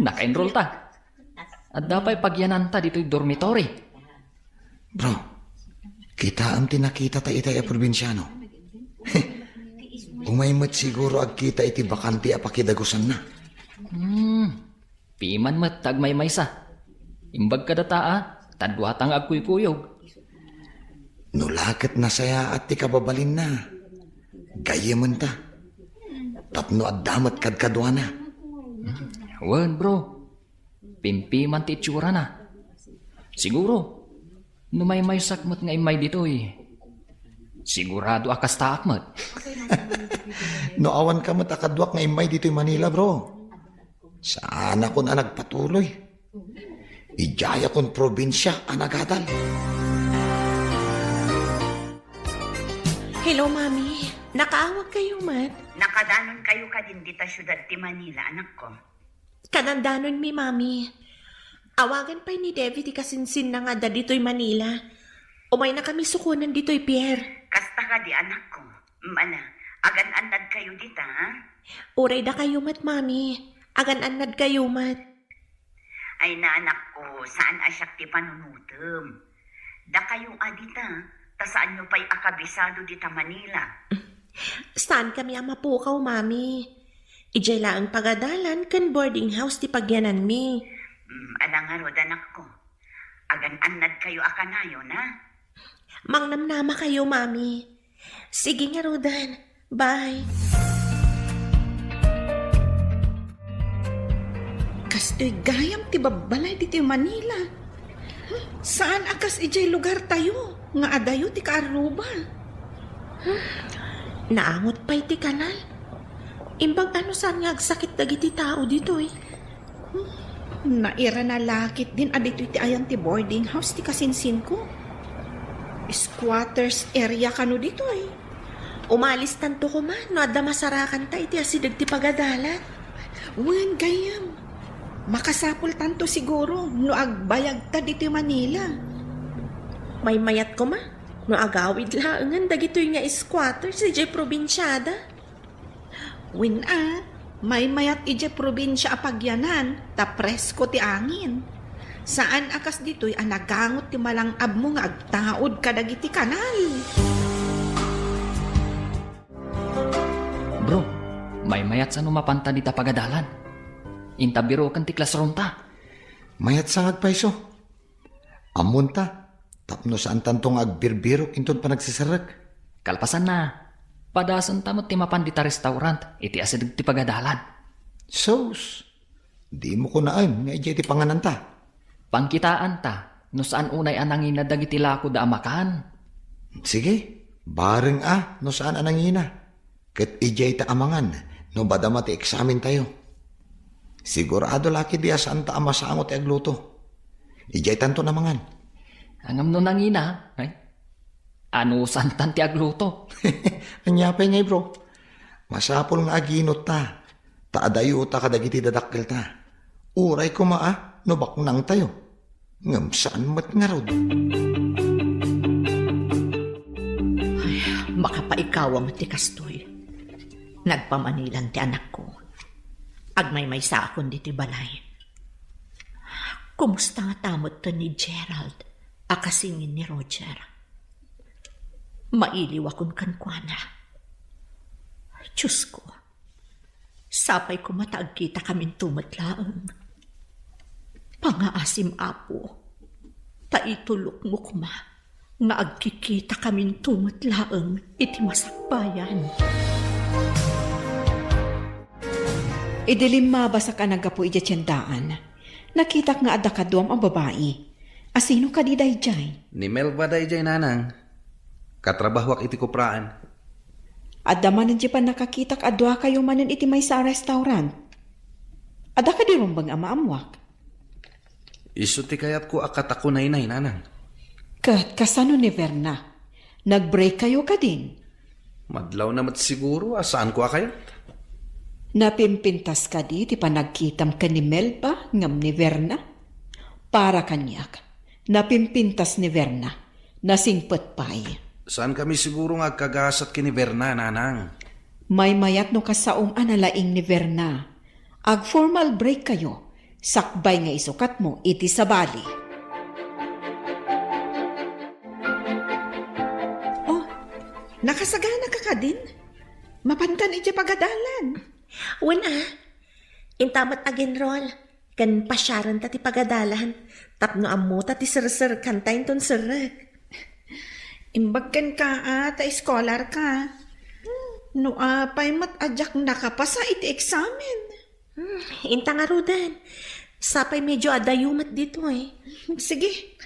Naka-enroll ta. Adda pay pagyananta ditoy dormitory. Bro, kitaem ti nakitata itay a probinsiano. Umay met siguro agkita iti bakante a pakidagusanna. Hmm. Piman met ta agmaymaysa. Imbag kadata a, ta duata nga agkuykuyog. No la ket nasayaat ti kababalinna, gayyementa. Tapno adda met kadkaduana. Wen, bro. Pimpiman ti itsurana. Siguro, no maymaysak met nga immay ditoy, sigurado a kastaak met. No awanka met a kaduak nga immay ditoy Manila, bro, saanakon a nagpatuloy. Idiayakon probinsia a nagadal. Hello, Mami. Nakaawag kayo met? Nakadanon kayo kadin dita siudad ti Manila, anakko. Kadandanonmi, Mami. Awagan pay ni Devi ti kasinsinna nga adda ditoy Manila. Umayna kami sukonen ditoy pier. Kasta kadi, anakko. Mana, agan-annad kayo dita, ha? Uray dakayo met, Mami. Agan-annad kayo met. Ay, anakko, saan a siak ti panunotem. Dakayo a dita, ta saanyo pay a kabisado dita Manila. Saan kami a mapukaw, Mami. Idiay laeng pagadalan ken boarding house ti pagyananmi. Mm, ala ngarud, anakko. Agan-annad kayo a kanayon, ha? Mangnamnama kayo, Mami. Sige ngaruden. Bye. Kastoy gayam ti babbalay ditoy Manila. Saan a kas idiay lugar tayo nga adayo ti kaarruba. Naangot pay ti kanal. Imbag a no saan nga agsakit dagiti tao ditoy. Nairana la ketdin a ditoy ti ayan ti boarding house ti kasinsinko. Squatters area kano ditoy. Umalistanto koma no adda masarakanta iti asideg ti pagadalan. Wen, gayyem. Makasapultanto siguro no agbayagta ditoy Manila. Maymayat koma no agawid laengen dagitoy nga squatters idiay probinsiada. Wen a, maymayat idiay probinsia a pagyanan, ta presko ti angin. Saan a kas ditoy a nagangot ti malang-abmo nga agtaud kadagiti kanal. Bro, maymayat sa no mapanta dita pagadalan. Inta biroken ti classroom ta. Mayat sa nga agpayso. Ammonta, tapno saantanto nga agbirbirok inton panagsiserrek. Kalpasanna, padasenta met ti mapan dita restaurant iti asideg ti pagadalan. Sus, dimo kunaen nga idiay ti pangananta. Pangkitaanta, no saan unay a nangina dagiti lakoda a makan. Sige, bareng a no saan a nangina. Ket idiay ta amangan no madama ti eksamentayo. Sigurado la ketdi a saanta a masango ti agluto. Idiaytanto namangan. Ngem no nangina, ay, anusantan ti agluto. Ania pay ngay, bro? Masapul nga aginutta, ta adayota kadagiti dadakkelta. Uray koma a no baknangtayo. Ngem saan met ngarud. Ay, makapaikawa met ti kastoy. Nagpamanilan ti anakko. Agmaymaysaakon ditoy balay. Kumusta ngata metten ni Gerald a kasingin ni Roger? Mailiwakon kenkuana. Diosko, sapay koma ta agkitakaminto met laeng. Pangaasim, Apo, ta itulokmo koma nga agkikitakaminto met laeng iti masakbayan. Idi limmabasak a naggapu idiay tiendaan, nakitak nga adda kaduam a babai. Asino kadi daydiay? Ni Melba daydiay, nanang. Katrabahoak iti kupraan. Adda manen diay pannakakitak a duakayo manen iti maysa a restaurant. Adda kadi rumbeng a maammuak? Isu ti kayatko a katakunaynay, nanang. Ket kasano ni Verna? Nag-break kayo kadin? Madlawna met siguro a saanko a kayat. Napimpintas kadi ti panagkitam ken ni Melba ngem ni Verna? Para kaniak, napimpintas ni Verna. Nasingpet pay. Saankami siguro nga agkagasat ken ni Verna, nanang. Maymayat no kasaom a nalaing ni Verna. Ag-formal break kayo, sakbay nga isukatmo iti sabali. Oh, nakasagana ka kadin? Mapankan iti pagadalan. Wen a, inta met ag-enroll ken pasiarenta ti pagadalan tapno ammota ti serserkanta inton serrek. Imbag kenka a ta eskolar ka. No apay met a diak nakapasa iti eksamen. Hmm, inta ngaruden. Sapay medyo adayo met ditoy. Sige.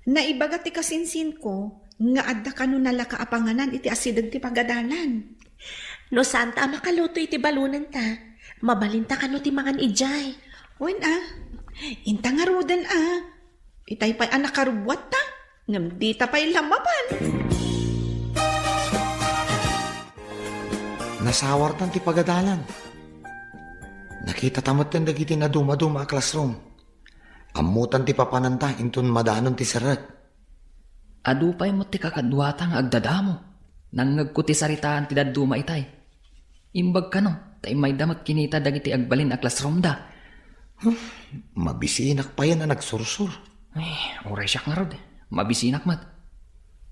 Naibaga ti kasinsinko nga adda kano nalaka a panganan iti asideg ti pagadalan. No saanta a makaluto iti balonenta, mabalinta kano ti mangan idiay. Wen a, inta ngaruden a. Itay pay a nakarubbuatta, ngem dita pay la mapan. Nasawartan ti pagadalan. Nakitata metten dagiti nadumaduma a classroom. Ammotan ti papananta inton madanon ti serrek. Adu pay met ti kakaduata nga agdadamo. Nangngegko ti saritaan ti dadduma itay. Imbag kano, ta immayda met kinita dagiti agbalin a classroomda. Huh, mabisinak payen a nagsursor. Ay, uray siak ngarud. Mabisinak met.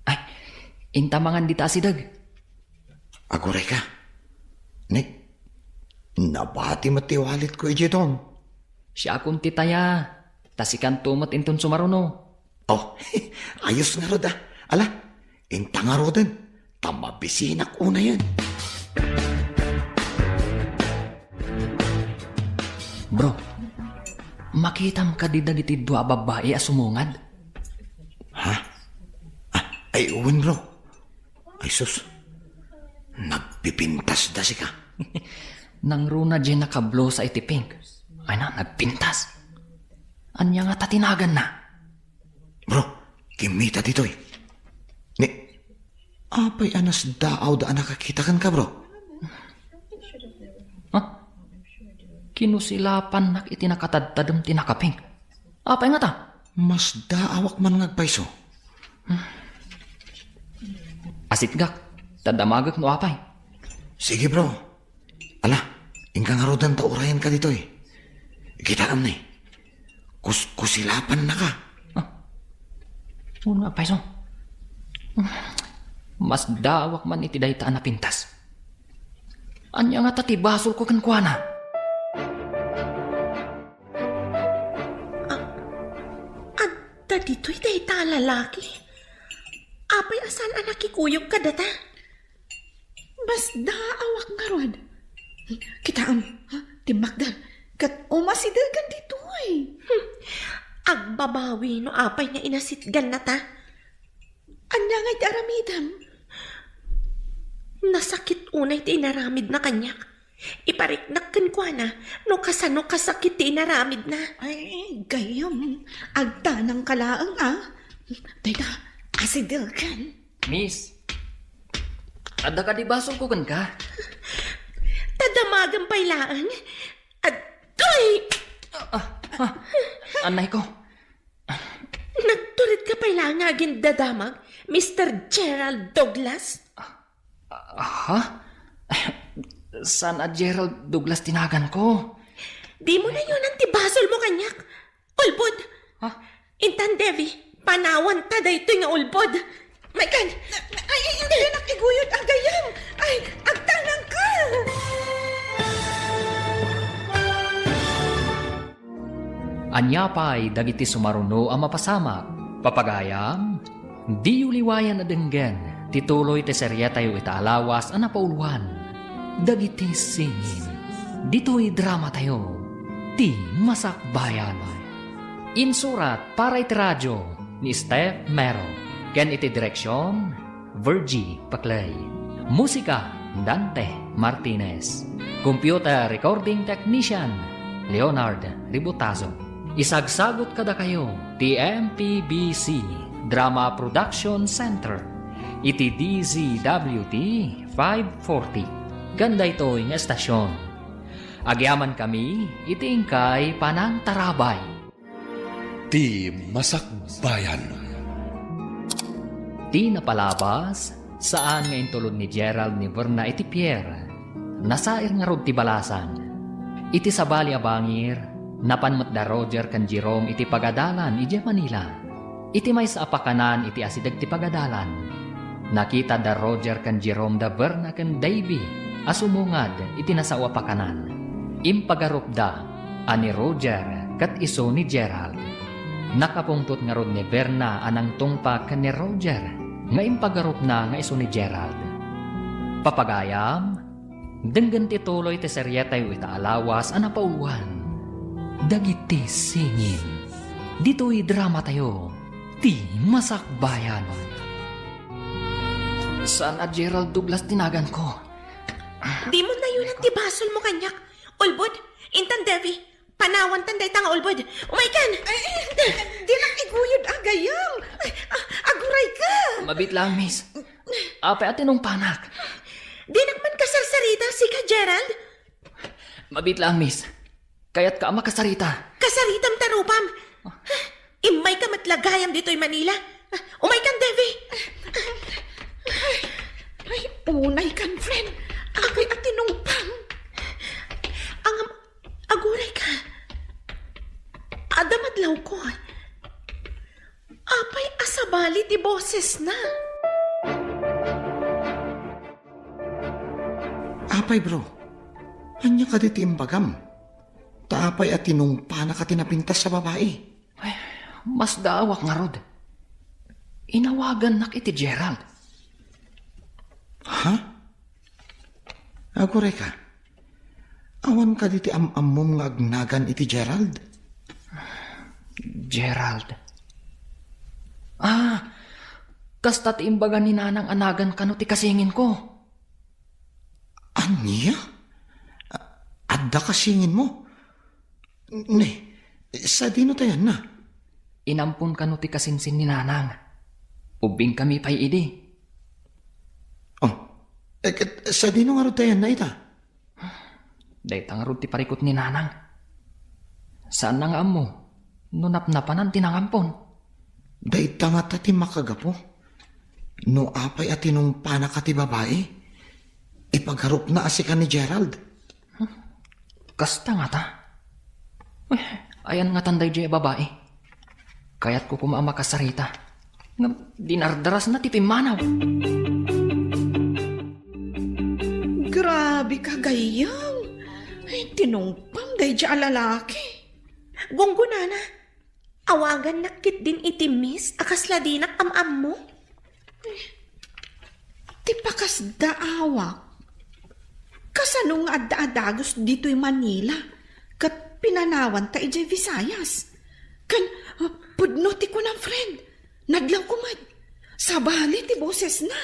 Ay, inta mangan dita asideg. Aguray ka. Nick, nabati met ti walletko idiay ton. Siakon ti taya, ta sikanto met inton sumaruno. Oh, ayos ngarud a. Ala, inta ngaruden, ta mabisinak unayen. Bro, makitam kadi dagiti dua a babbai a sumungad? Ha? Ah, ay, wen, bro. Ay, sus. pipintasda sika. Nangruna diay nakablusa iti pink. Ay na, nagpintas. Ania ngata ti naganna? Bro, kimmita ditoy. Ni, apay a nasdaawda a nakakita kenka, bro? Ha? Kinusilapannak iti nakatadtadem ti nakapink. Apay ngata? Masdaawak man nga agpayso. Asitgak, ta damagek no apay. Sige, bro. Ala, inka ngaruden ta urayenka ditoy. Kitaem ni. Kus-, kusilapannaka. Ah. Una, payso. Masdaawak man iti dayta a napintas. Ania ngata ti basolko kenkuana? A-, adda ditoy dayta a lalaki. Apay a saan a nakikuyog kadata? Masdaawak ngarud. Kitaem, ha? Timmakder. Ket umasidegen ditoy. Hmm. Agbabawi no apay nga inasidegannata. Ania ngay ti aramidem? Nasakit unay ti inaramidna kaniak. Ipariknak kenkuana no kasano kasakit ti inaramidna. Ay, gayyem. Agtanangka laeng, a. Dayta, asidegen. Miss, adda kadi basolko kenka? Ta damagem pay laeng. Adtoy! Ah, ah, ah, anayko. Nagturitka pay laeng nga agindadamag, Mister Gerald Douglas? Ah, ha? Saan a Gerald Douglas ti naganko? Dimo nayonan ti basolmo kaniak. Ulbod! Ha? Intan, Devi, panawanta daytoy nga ulbod. Maikan! Ay, ay, ay, dinak iguyod a gayyem. Ay, agtanangka! Ania pay dagiti sumaruno a mapasamak? Papagayam, diyo liwayan a denggen ti tuloy ti serietayo ita a lawas a napauluan, Dagiti Singin. Ditoy dramatayo, Ti Masakbayan. Insurat para iti radio ni Steph Mero, ken iti direksion, Virgie Paclay. Musika, Dante Martinez. Computer recording technician, Leonard Ributazo. Isagsagut kadakayo ti M P B C Drama Production Center iti D Z W T five forty. Ken daytoy nga estasion, agyamankami iti inkay panangtarabay. Ti Masakbayan. Ti napalabas, saan nga intulod ni Gerald ni Verna iti Pierre. Nasair ngarud ti balasan. Iti sabali a bangir, napan met da Roger ken Jerome iti pagadalan idiay Manila. Iti maysa a pakanan iti asideg ti pagadalan, nakita da Roger ken Jerome da Verna ken Davy a sumungad iti nasao a pakanan. Impagarupda a ni Roger ket isu ni Gerald. Nakapungtot ngarud ni Verna a nangtungpal ken ni Roger nga impagarupna nga isu ni Gerald. Papagayam, denggen ti tuloy ti serietayo ita a lawas a napauluan, Dagiti Singin. Ditoy dramatayo, Ti Masakbayan. Saan a Gerald Douglas ti naganko? Dimo nayonan ti basolmo kaniak. Ulbod, intan, Devi, panawantan dayta nga ulbod. Umaykan! Ay, ay, dinak iguyod a gayyem. Ay, a-, agurayka. Mabiit lang, miss. Apay a tinungpanak? Dinak man kasarsarita, sika, Gerald? Mabiit lang, miss. Kayatka a makasarita. Kasaritam ta rupam. Immayka met la gayam ditoy Manila. Umaykan, Devi. Ay, unaykan, friend. Apay a tinungpam? Ngem, agurayka. Adda madlawko. Apay a sabali ti bosesna? Apay, bro, ania kadi ti imbagam? Ta apay a tinungpanaka ti napintas a babai? Ay, masdaawak ngarud. Inawagannak iti Gerald. Ha? Agurayka, awan kadi ti am-ammom nga agnagan iti Gerald? Gerald. Ah, kasta ti imbaga ni Nanang a nagan kano ti kasinginko. Ania? A-, adda kasinginmo? Ne, sadino ta ayanna? Inampon kano ti kasinsin ni Nanang. Ubbingkami pay idi. Oh, eh, ket sadino ngarud ta ayanna ita? Dayta ngarud ti parikut ni Nanang. Saanna nga ammo no napnapanan ti nangampon. Dayta ngata ti makagapu. No apay a tinungpanaka ti babai, ipagarupna a sika ni Gerald. Kasta ngata? Eh, ayan ngatan daydiay a babai. Kayatko koma a makasarita. Ngem dinardarasna ti pimmanaw. Grabe ka, gayyem. Ay, tinungpam daydiay a lalaki. Gunggonana, awagannak ketdin iti Miss a kasla dinak am-ammo. Ti pakasdaawak, kasano nga adda a dagus ditoy Manila ket pinanawanta idiay Visayas? Ken, uh, pudno ti kunam, friend. Nadlawko met. Sabali ti bosesna.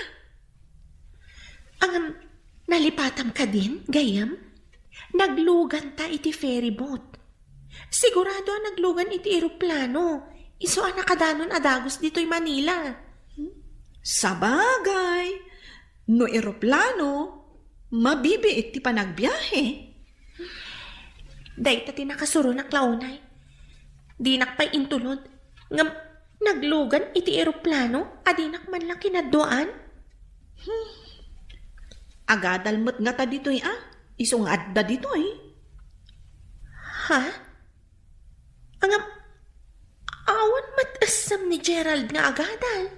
Ngem, nalipatam kadin, gayyem? Nagluganta iti ferry boat. Sigurado a naglugan iti eroplano. Isu a nakadanon a dagus ditoy Manila. Sabagay, no eroplano, mabibiit ti panagbiahe. Dayta ti nakasuronak la unay. Dinak pay intulod. Ngem naglugan iti eroplano a dinak man la kinadduaan. Hmm. Agadal met ngata ditoy a, isu nga adda ditoy. Ha? Ngem, awan met essem ni Gerald nga agadal.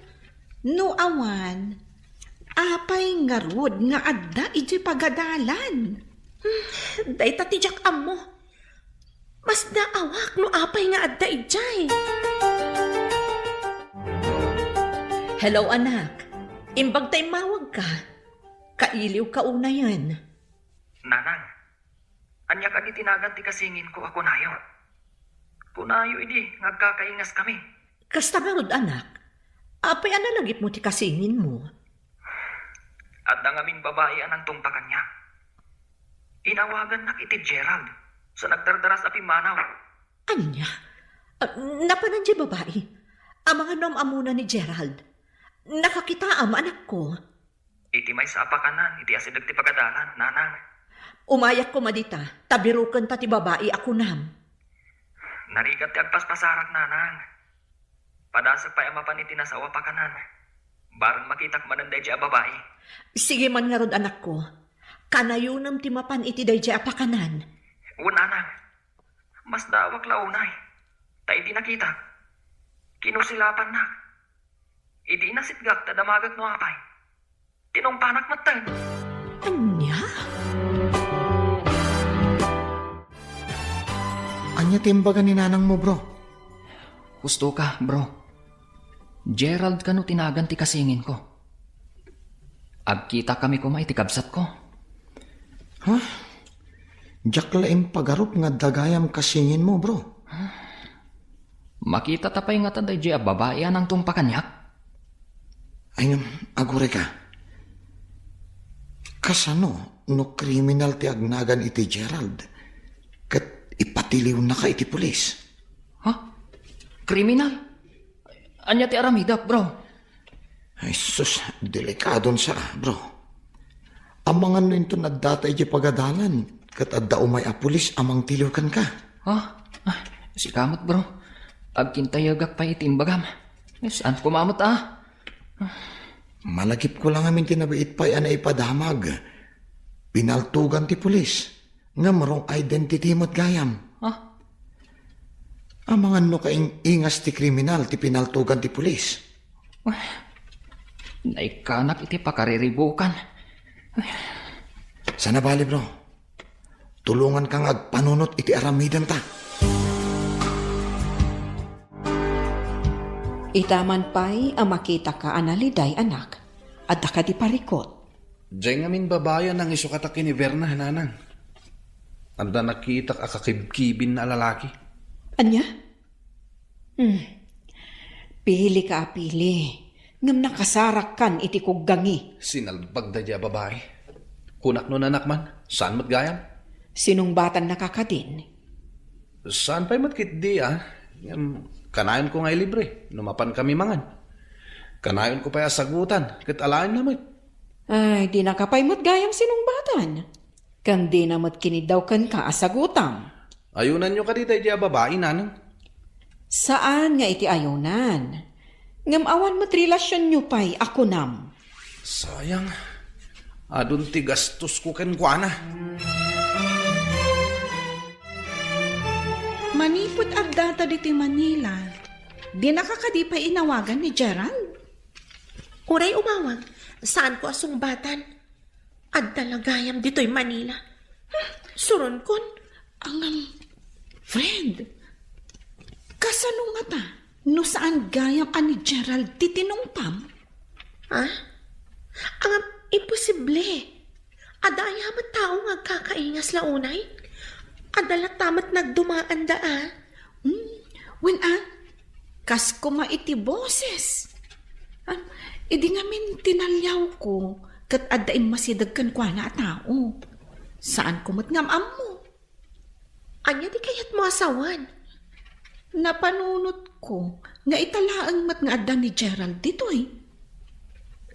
No awan, apay ngarud nga adda idiay pagadalan? Hmm, dayta ti diak ammo. Masdaawak no apay nga adda idiay. Hello, anak. Imbag ta immawagka. Kailiwka unayen. Nanang, ania kadi ti nagan ti kasinginko a kunayo? Kunayo idi nga agkakaingaskami. Kasta ngarud, anak. Apay a nalagipmo ti kasinginmo? Adda ngamin babai a nangtungpa kaniak. Inawagannak iti Gerald, sa nagdardaras a pimmanaw. Ania? Ah, napanan diay babai? Amangan no am-ammona ni Gerald? Nakakitaam, anakko? Iti maysa a pakanan iti asideg ti pagadalan, nanang. Umayak koma dita, ta birukenta ti babai a kunam. Narigat ti agpaspasarak, nanang. Padasek pay a mapan iti nasao a pakanan. Bareng makitak manen daydiay a babai. Sige man ngarud, anakko. Kanayonem ti mapan iti daydiay a pakanan. Wen, nanang. Masdaawak la unay. Ta idi nakitak, kinusilapannak. Idi nasitgak ta damagek no apay, tinungpanak metten. Ania? Ania ti imbaga ni nanangmo, bro? Husto ka, bro. Gerald kano ti nagan ti kasinginko. Agkitakami koma iti kabsatko. Ha? Diak la impagarup nga adda gayam kasinginmo, bro. Makitata pay ngata daydiay a babai a nangtungpa kaniak? Ay, ngem, agurayka. Kasano no kriminal ti agnagan iti Gerald ket ipatiliwnaka iti pulis? Ha? Kriminal? Ania ti aramidek, bro? Ay, sus, delikadon sa, bro. Amangan no inton adda ta idiay pagadalan, ket adda umay a pulis a mangtiliw kenka. Ha? Ah, sika met, bro. Agkintayegak pay iti imbagam. Saan koma met, ah? Malagipko la ngamin ti nabiit pay a naipadamag. Pinaltugan ti pulis. Ngem wrong identity met gayam. Ah? Amangan no kaing-ingas ti kriminal ti pinaltugan ti pulis. Naikkanak iti pakariribukan. Sana bali, bro. Tulonganka nga agpanunot iti aramidenta. Ita man pay a makitaka a naliday, anak, adda kadi parikut? Diay ngamin babai a nangisukata ken ni Berna, nanang. Adda nakitak a kakibkibinna a lalaki. Ania? Hmm. Pilika a pili, ngem nakasarakkan iti kuggangi. Sinalbag daydiay a babai. Kunak no nanak man, saan met gayam? Sinungbatannaka kadin? Saan pay met ketdi, a? Ngem, kanayonko nga ilibre no mapan kami mangan. Kanayonko pay a sagutan, ket alaenna met. Ay, dinaka pay met gayam sinungbatan. Ken dina met kiniddaw kenka a sagutam. Ayunanyo kadi daydi a babai, nanang? Saan nga iti ayunan. Ngem awan met relasionyo pay a kunam. Sayang. Adun ti gastosko kenkuana. Manipud addata ditoy Manila, dinaka kadi pay inawagan ni Gerald? Uray umawag, saanko a sungbatan. Adda la gayam ditoy Manila. Hmm, suronkon. Ngem, friend, kasano ngata no saan gayam a ni Gerald ti tinungpam? Ha? Ngem, imposible. Adda aya met tao nga agkakaingas la unay? Adda latta met nagdumaanda, a? Hmm, wen a, kas koma iti boses. Ah, idi ngamin tinaliawko, ket adda immasideg kenkuana a tao. Saanko met nga am-ammo. Ania ti kayatmo a sawen? Napanunotko nga ita laeng met nga adda ni Gerald ditoy.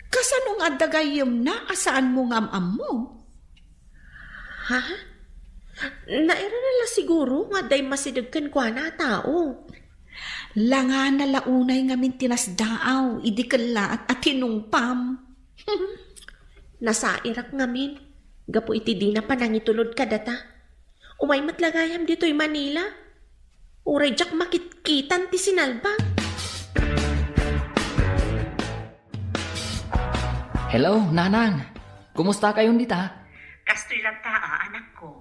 Kasano nga adda gayyemna a saanmo nga am-ammo? Ha? Nairana la siguro nga adda immasideg kenkuana a tao. Langana la unay ngamin ti nasdaaw idi kellaat a tinungpam. Nasairak ngamin gapu iti dina panangitulod kadata. Umay met la gayam ditoy Manila. Uray diak makitkitan ti sinalbag. Hello, Nanang. Kumusta kayon dita? Kastoy latta, a, anakko.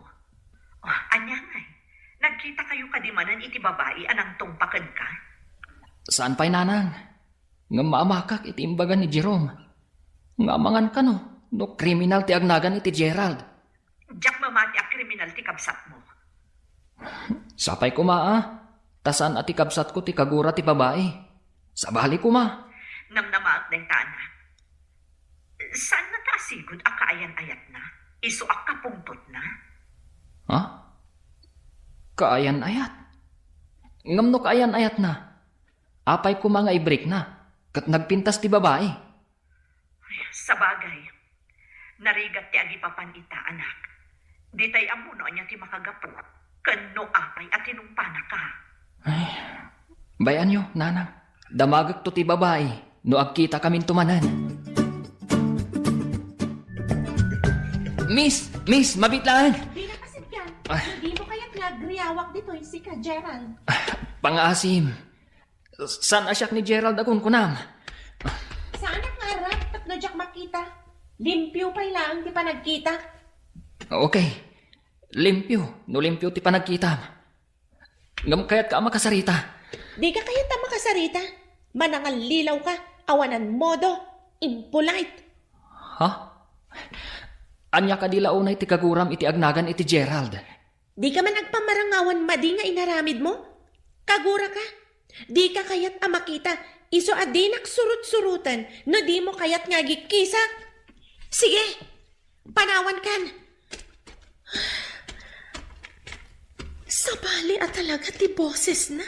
Oh, ania ngay? Nagkita kayo kadi manen iti babai a nangtungpa kenka? Saan pay, Nanang. Ngem maamakak iti imbaga ni Jerome. Nga amangan kano no kriminal ti agnagan iti Gerald. Diak mamati a kriminal ti kabsatmo. Sapay koma, a, ta saan a ti kabsatko ti kagura ti babai. Sabali koma. Namnamaak dayta, anak. Saan ngata a sigud a kaayan-ayatna? Isu a kapungtotna? Ha? Kaayan-ayat? Ngem no kaayan-ayatna, apay koma nga ibrikna ket nagpintas ti babai? Sabagay, narigat ti agipapan ita, anak. Ditay ammo no ania ti makagapu, ken no apay a tinungpanaka. Ay, bay-anyo, Nanang. Damagekto ti babai no agkitakaminto manen. Miss! Miss! Mabitlaan! Dina kasipyan. Ah. Dimo kayat nga agriawak ditoy sika, Gerald? Ah, pangaasim. Saan a siak ni Gerald a kunkunam? Saanak nga arap tapno diak makita. Limpio pay laeng ti panagkita. Okay. Limpio, no limpio ti panagkitam. Ngem kayatka a makasarita. Dika kayat a makasarita. Manangallilaw ka, awanan modo, impolite. Ha? Ania kadi la unay ti kaguram iti agnagan iti Gerald? Dika man agpamarangawan madi nga inaramidmo? Kaguraka, dika kayat a makita, isu a dinak surut-suruten no dimo kayat nga agikkisak. Sige, panawankan. Sabali a talaga ti bosesna.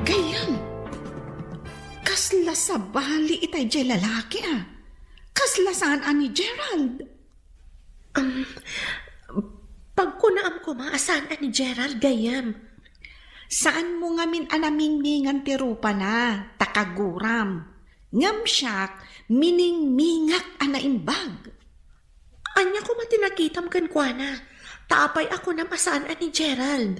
Gayyem, kasla sabali itay jay lalaki a. Kasla saan a ni Gerald. Um, pagkunaam koma a saan a ni Gerald, gayyem. Saanmo ngamin a namingmingan ti rupana, ta kaguram. Ngem siak, miningmingak a naimbag. Ania koma ti nakitam kenkuana? Ta apay a kunam a saan a ni Gerald?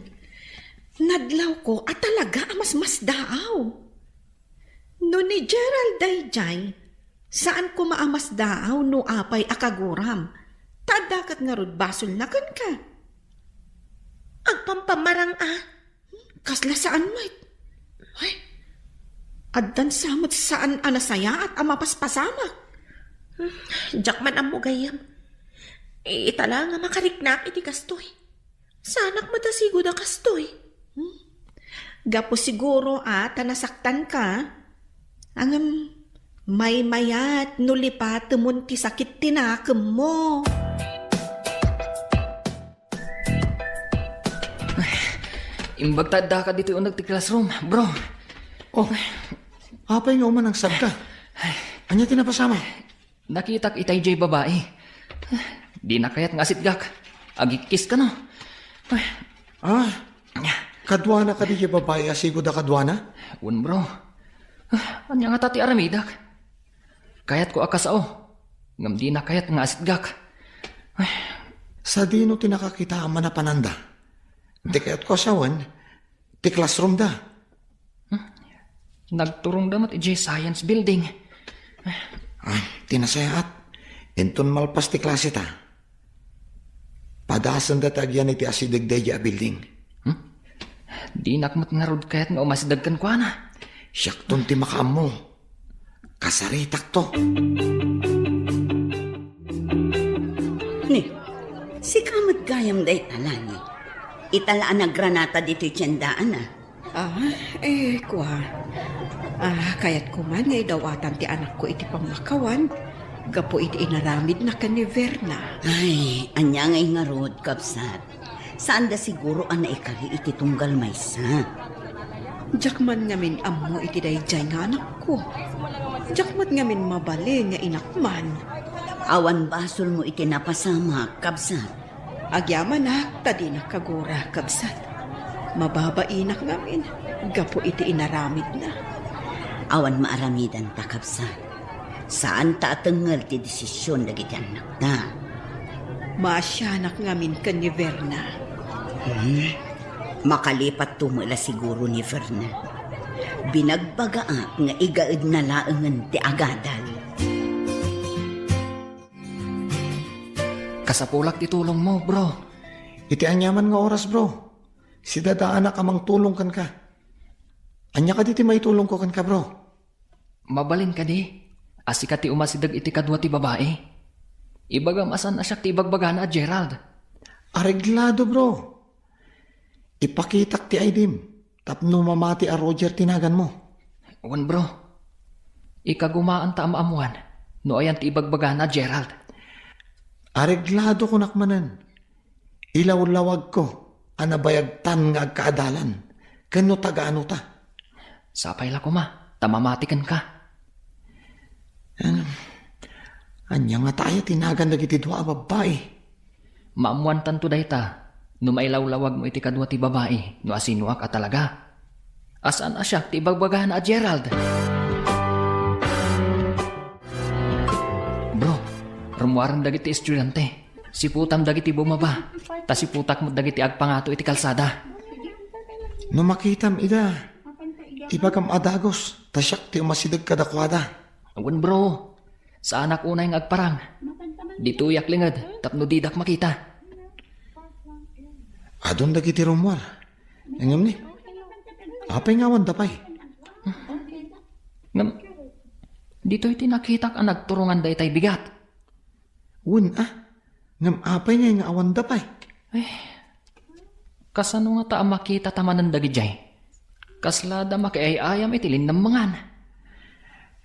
Nadlawko a talaga a masmasdaaw. No ni Gerald daydiay, saan koma a masdaaw no apay a kaguram. Ta adda ket ngarud basolna kenka. Agpampamarang a. Kasla saan met. Ay, addan sa met saan a nasayaat a mapaspasamak. Diak man ammo gayyem. Ita la nga makariknak iti kastoy. Saanak met a sigud a kastoy. Hmm. Gapu siguro a ta nasaktanka. Ngem, Maymayat no lipatemon ti sakit ti nakemmo. Imbagta adda ka ditoy uneg ti classroom, bro. Oh, apay nga umanangsabka? Ania ti napasamak? Nakitak itay jay babai. Dina kayat nga asitgak. Agikis kano. Ah, kaduana kadi jay babai a sigud a kaduana? Wen, bro. Ania ngata ti aramidak? Kayatko a kasao, ngem dina kayat nga asitgak. Sadino ti nakakita a manapananda? Ti kayatko a sawen, ti classroom da. Nagturongda met idiay science building. Ah, ti nasayaat. Inton malpas ti klaseta, padasenda ti agyan iti asideg daydiay a building. Hmm? Dinak met ngarud kayat nga umasideg kenkuana. Siakton ti makaammo. Kasaritakto. Ni, sika met gayam dayta, Lani. Ita la a nagranata ditoy tiendaan, a. Ah, eh, kua. Ah, kayatko man nga idawatan ti anakko iti pammakawan gapu iti inaramidna ken ni Verna. Ay, ania ngay ngarud, kabsat? Saanda siguro a naikari iti tunggal maysa. Diak man ngamin ammo iti daydiay nga anakko. Diak met ngamin mabalin nga inak man. Awan basolmo iti napasamak, kabsat. Agyamanak ta dinak kagura, kabsat. Mababainak ngamin gapu iti inaramidna. Awan maaramidanta, kabsat. Saanta a tengngel ti desisyon dagiti annakta. Maasianak ngamin ken ni Verna. Hmm? Makalipatto met la siguro ni Verna. Binagbagaak nga igaedna laengen ti agadal. Kasapulak ti tulongmo, bro. Iti aniaman nga oras, bro. Sidadaanak a mangtulong kenka. Ania kadi ti maitulongko kenka, bro? Mabalin kadi a sika ti umasideg iti kadua ti babai? Ibagam a saan a siak ti ibagbagana a Gerald. Areglado, bro. Ipakitak ti I D-m tapno mamati a Roger ti naganmo. Wen, bro. Ikagumaanta a maammuan no ayan ti ibagbagana a Gerald. Areglado kunak manen. Ilawlawagko a nabayagtan nga agkaadalan ken no taga-ano ta. Sapay la koma ta mamati kenka. Em, ania ngata aya ti nagan dagiti dua a babbai? Maammuantanto dayta no mailawlawagmo iti kadua ti babai no asinoak a talaga. A saan a siak ti ibagbagana a Gerald. Bro, rummuarem dagiti estudiante. Siputam dagiti bumaba, ta siputak met dagiti agpangato iti kalsada. No makitam ida, ibagam a dagus, ta siak ti umasideg kadakuada. Wen, bro, saanak unay nga agparang. Ditoyak linged tapno didak makita. Adun dagiti rummuar. Ngem ni, apay nga awan da pay? Ngem, ditoy ti nakitak a nagturongan daytay bigat. Wen a, ngem apay ngay nga awan da pay? Ay, kasano ngata a makita ta manen dagidiay? Kasla da makiay-ayam iti linnammangan.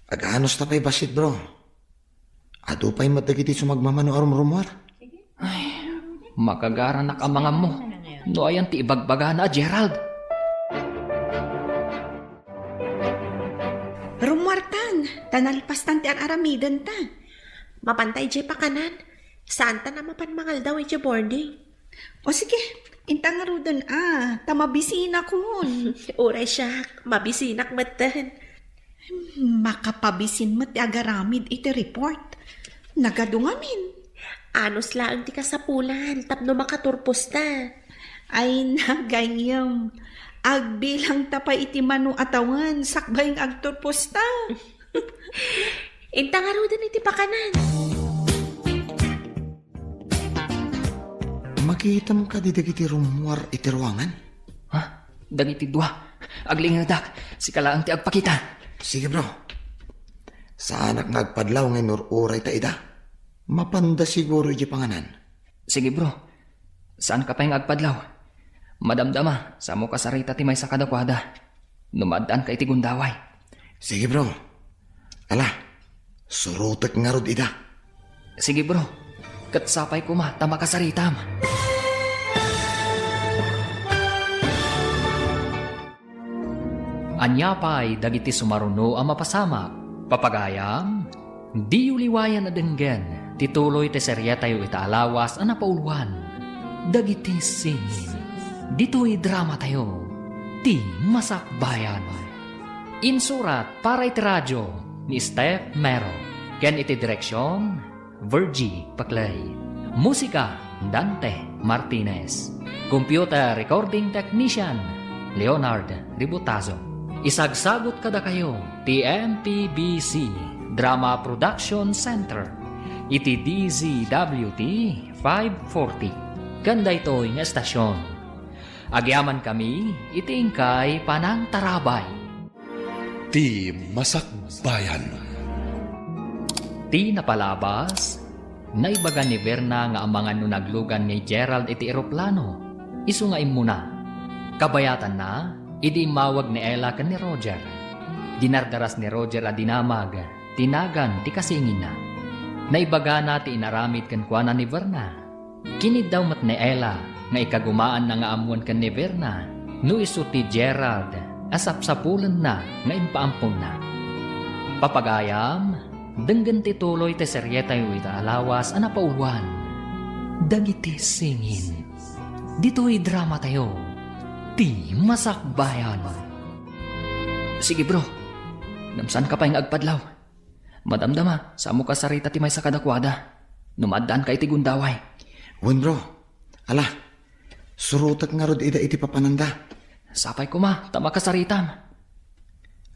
Aganus ta pay bassit, bro. Adu pay met dagiti sumagmamano a rumrumuar. Ay, makagaranak a mangammo no ayan ti ibagbagana a Gerald. Rummuartan, ta nalpastan ti ar-aramidenta. Mapanta idiay pakanan, saantan a mapan mangaldaw idiay boarding. O sige, inta ngaruden a, ta mabisinakon. Uray siak, mabisinak metten. Makapabisin met ti agaramid iti report. Nagadu ngamin. Anus laeng ti kasapulan tapno makaturposta. Ay, nagayyem. Agbilangta pay iti mano a tawen sakbay nga agturposta. Inta ngaruden iti pakanan. Makitam kadi dagiti rummuar iti ruangan? Ha? Dagiti dua. Aglingedak. Sika laeng ti agpakita. Sige, bro. Saanak nga agpadlaw nga inur-uray ta ida. Mapanda siguro iti panganan. Sige, bro. Saanka pay nga agpadlaw. Madamdama, samo kasarita ti maysa kadakuada. No maaddaanka iti gundaway. Sige, bro. Ala, Surotek ngarud ida. Sige, bro. Ket sapay koma ta makasaritam. Ania pay dagiti sumaruno a mapasamak? Papagayam, diyo liwayan a denggen ti tuloy ti serietayo ita a lawas a napauluan, dagiti singin. Ditoy dramatayo, Ti Masakbayan. Insurat para iti radio ni Steph Mero, ken iti direksion, Virgie Paclay. Musika, Dante Martinez. Computer recording technician, Leonard Ributazo. Isagsagut kadakayo ti M P B C Drama Production Center iti D Z W T five forty. Ken daytoy nga estasion, agyamankami iti inkay panangtarabay. Ti Masakbayan. Ti napalabas, naibaga ni Verna nga amangan no naglugan ni Gerald iti eroplano, isu nga immuna. Kabayatanna, idi immawag ni Ella ken ni Roger. Dinardaras ni Roger a dinamag ti nagan ti kasinginna. Naibagana ti inaramid kenkuana ni Verna. Kiniddaw met ni Ella nga ikagumaanna nga ammoen ken ni Verna no isu ti Gerald a sapsapulenna nga impaamponna. Papagayam, denggen ti tuloy ti serietayo ita a lawas a napauluan, dagiti singin. Ditoy dramatayo, Ti Masakbayan. Sige, bro. Ngem saanka pay nga agpadlaw. Madamdama, saanmo kasarita ti maysa kadakuada no maaddaanka iti gundaway. Wen, bro. Ala, surotek ngarud ida iti papananda. Sapay koma ta makasaritam.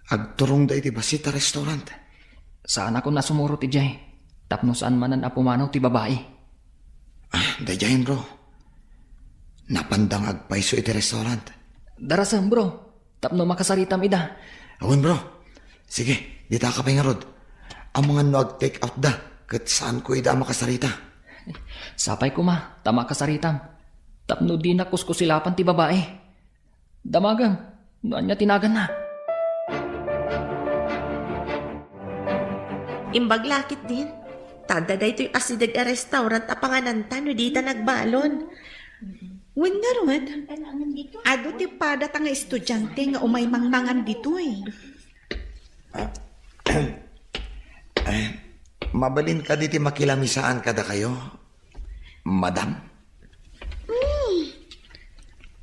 Agturongda iti bassit a restaurant. Saanakon a sumurot idiay tapno saan manen a pumanaw ti babai. Ah, daydiayen, bro. Napanda nga agpayso iti restaurant. Darasem, bro, tapno makasaritam ida. Awan, bro. Sige, ditaka pay ngarud. Amangan no ag-take out da, ket saanko ida a makasarita. Sapay koma ta makasaritam, tapno dina kuskusilapan ti babai. Damagem no ania ti naganna. Imbag la ketdin, ta adda daytoy asideg a restaurant a pangananta no dita nagbalon. Wen ngarud, adu ti padata nga estudiante nga umay mangmangan ditoy. Ah, eh, mabalin kadi ti makilaamisaan kadakayo, madam? Hmm.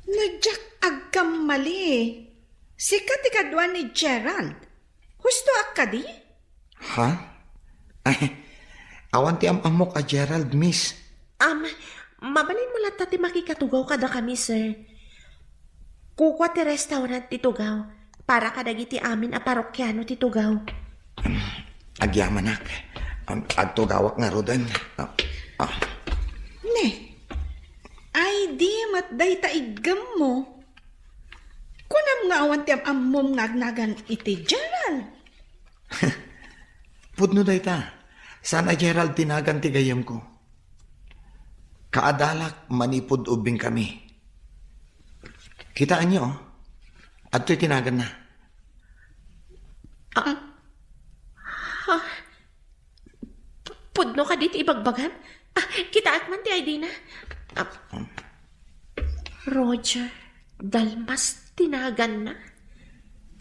No diak agkammali, sika ti kadua ni Gerald. Hustoak kadi? Ha? Ay, awan ti am-ammok a Gerald, miss. Am, mabalinmo latta ti makikatugaw kadakami, sir. Kukua ti restaurant ti tugaw para kadagiti amin a parokiano ti tugaw. Agyamanak. Am, agtugawak ngaruden. Ah, ah. Ne, ay di met dayta iggemmo. Kunam nga awan ti am-ammom nga agnagan iti Gerald. Pudno dayta. Saan a Gerald ti nagan ti gayyemko. Kaadalak manipud ubbingkami. Kitaenyo, oh. Adtoy ti naganna. Ah. Ha? Pudno kadi ti ibagbagam? Ah, kitaek man ti I D na. Ah, Roger Dalmas ti naganna.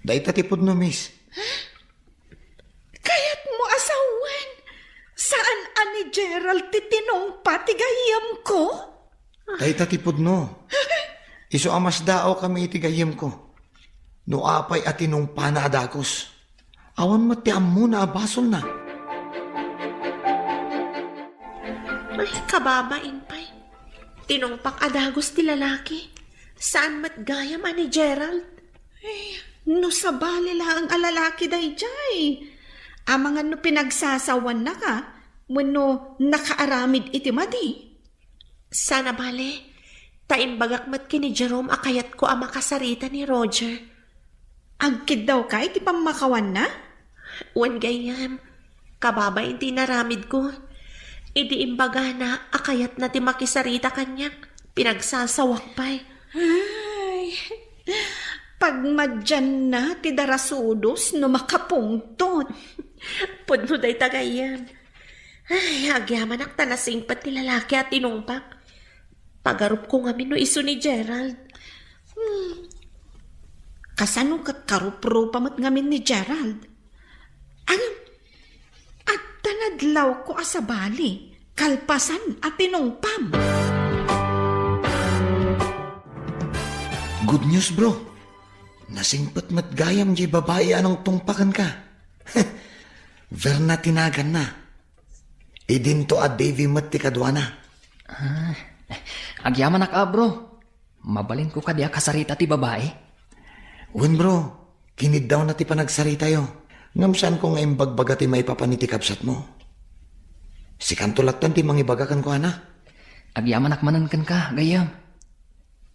Dayta ti pudno, miss. Kayatmo a sawen, saan a ni Gerald ti tinungpa ti gayyemko? Dayta ti pudno. Isu a masdaawkami iti gayyemko. No apay a tinungpana a dagus, awan met ti ammona a basolna. Ay, kababain pay. Tinungpak a dagus ti lalaki. Saan met gayam a ni Gerald? Ay, no sabali laeng a lalaki daydiay. Amangan no pinagsasawanna ka, wenno nakaaramid iti madi. Saan a bale, ta imbagak met ken ni Jerome a kayatko a makasarita ni Roger. Agkiddawka iti pammakawanna? Wen gayyem, kababain ti inaramidko. Idi imbagana a kayatna ti makisarita kaniak, pinagsasawak pay. Ay, pagmadianna ti darasudos no makapungtot. Pudno dayta gayyem. Ay, agyamanak ta nasingpet ti lalaki a tinungpak. Pagarupko ngamin no isu ni Gerald. Hmm. Kasano ket karuprupa met ngamin ni Gerald? Ay, adda nadlawko a sabali, kalpasan a tinungpam. Good news, bro. Nasingpet met gayam jay babai a nangtungpa kenka. Verna ti naganna. Idinto a Davy met ti kaduana. Ah, agyamanak a, bro. Mabalinko kadi a kasarita ti babai? Wen, bro. Kiniddawna ti panagsaritayo. Ngem saanko nga imbagbaga ti maipapan iti kabsatmo. Sikanto latta ti mangibaga kenkuana. Agyamanak manen kenka, gayyem.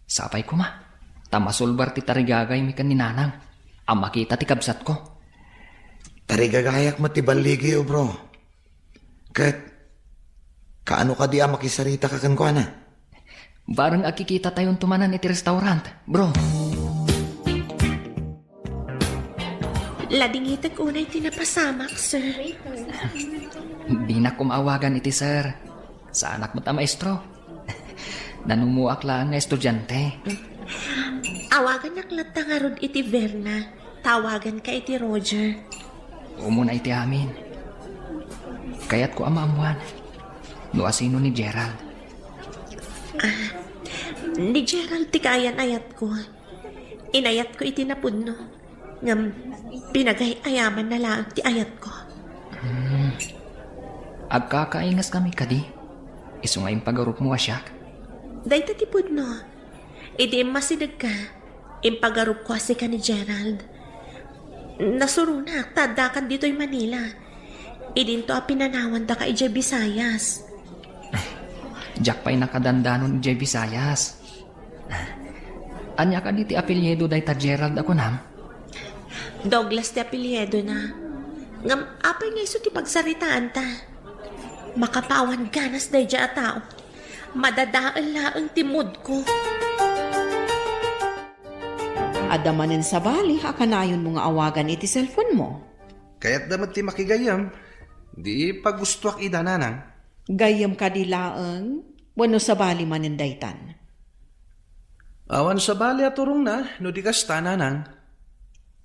Sapay koma, ta masulbar ti tarigagaymi ken ni Nanang a makita ti kabsatko. Tarigagayak met ti balligiyo, bro. Ket, kaano kadi a makisaritaka kenkuana? Bareng agkikitatayonto manen iti restaurant, bro. Ladingitek unay ti napasamak, sir. Dinak koma awagan iti sir. Saanak met a maestro. Nanumuak laeng nga estudiante. Awagannak latta ngarud iti Verna. Tawaganka iti Roger. Umuna iti amin. Kayatko a maammuan no asino ni Gerald. Ah, ni Gerald ti kaayan-ayatko. Inayatko iti napudno, ngem pinagay-ayamanna laeng ti ayatko. Hmm. Agkakaingaskami kadi? Isu nga impagarupmo a siak? Dayta ti pudno. Idi immasidegka, impagarupko a sika ni Gerald. Nasuronak ta addakan ditoy Manila. Idinto a pinanawandaka idiay Visayas. Diak pay nakadandanon idiay Visayas. Ania kadi ti apelyido dayta Gerald a kunam? Douglas ti apelyidona. Ngem apay nga isu ti pagsaritaanta? Makapawan ganas daydiay a tao. Madadael laeng ti moodko. Adda manen sabali a kanayonmo nga awagan iti cellphone-mo? Kayatda met ti makigayyem. Di pagustoak ida, Nanang. Gayyem kadi laeng wenno sabali manen daytan? Awan sabali a turongna no di kasta, Nanang.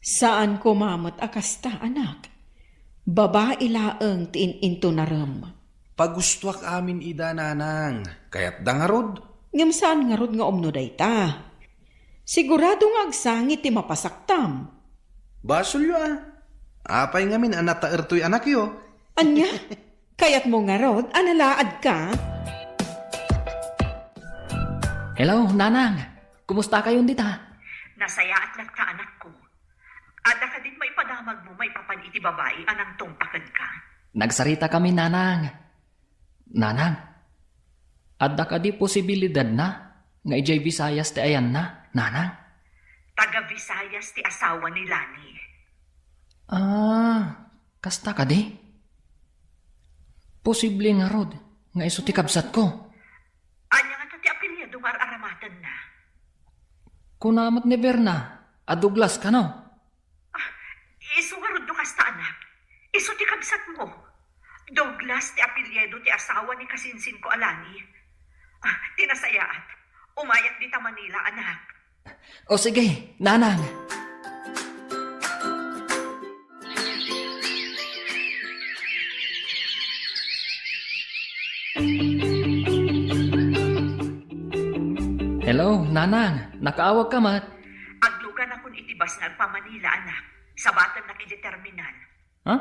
Saan koma met a kasta, anak. Babai laeng ti in-intonarem. Pagustoak amin ida, Nanang. Kayatda ngarud? Ngem saan ngarud nga umno dayta. Sigurado nga agsangit ti mapasaktam. Basolyo a. Apay ngamin a nataer toy anakyo? Ania? Kayatmo ngarud a nalaadka? Hello, Nanang. Kumustakayon dita? Nasayaat latta, anakko. Adda kadin maipadamagmo maipapan iti babai a nangtungpa kenka? Nagsaritakami, Nanang. Nanang, adda kadi posibilidadna nga idiay Visayas ti ayanna, Nanang? Taga Visayas ti asawa ni Lani. Ah, kasta kadi? Posible ngarud nga isu ti kabsatko. Ania ngata ti apelyido nga ar-aramatenna? Kuna met ni Verna a Douglas kano? Ah, isu ngarud no kasta, anak. Isu ti kabsatmo. Douglas ti apelyido ti asawa ni kasinsinko a Lani. Ah, ti nasayaat, umayak dita Manila, anak. O sige, Nanang. Hello, Nanang. Nakaawagka met? Agluganakon iti bus nga agpa-Manila, anak. Sabatennak iti terminal. Ha?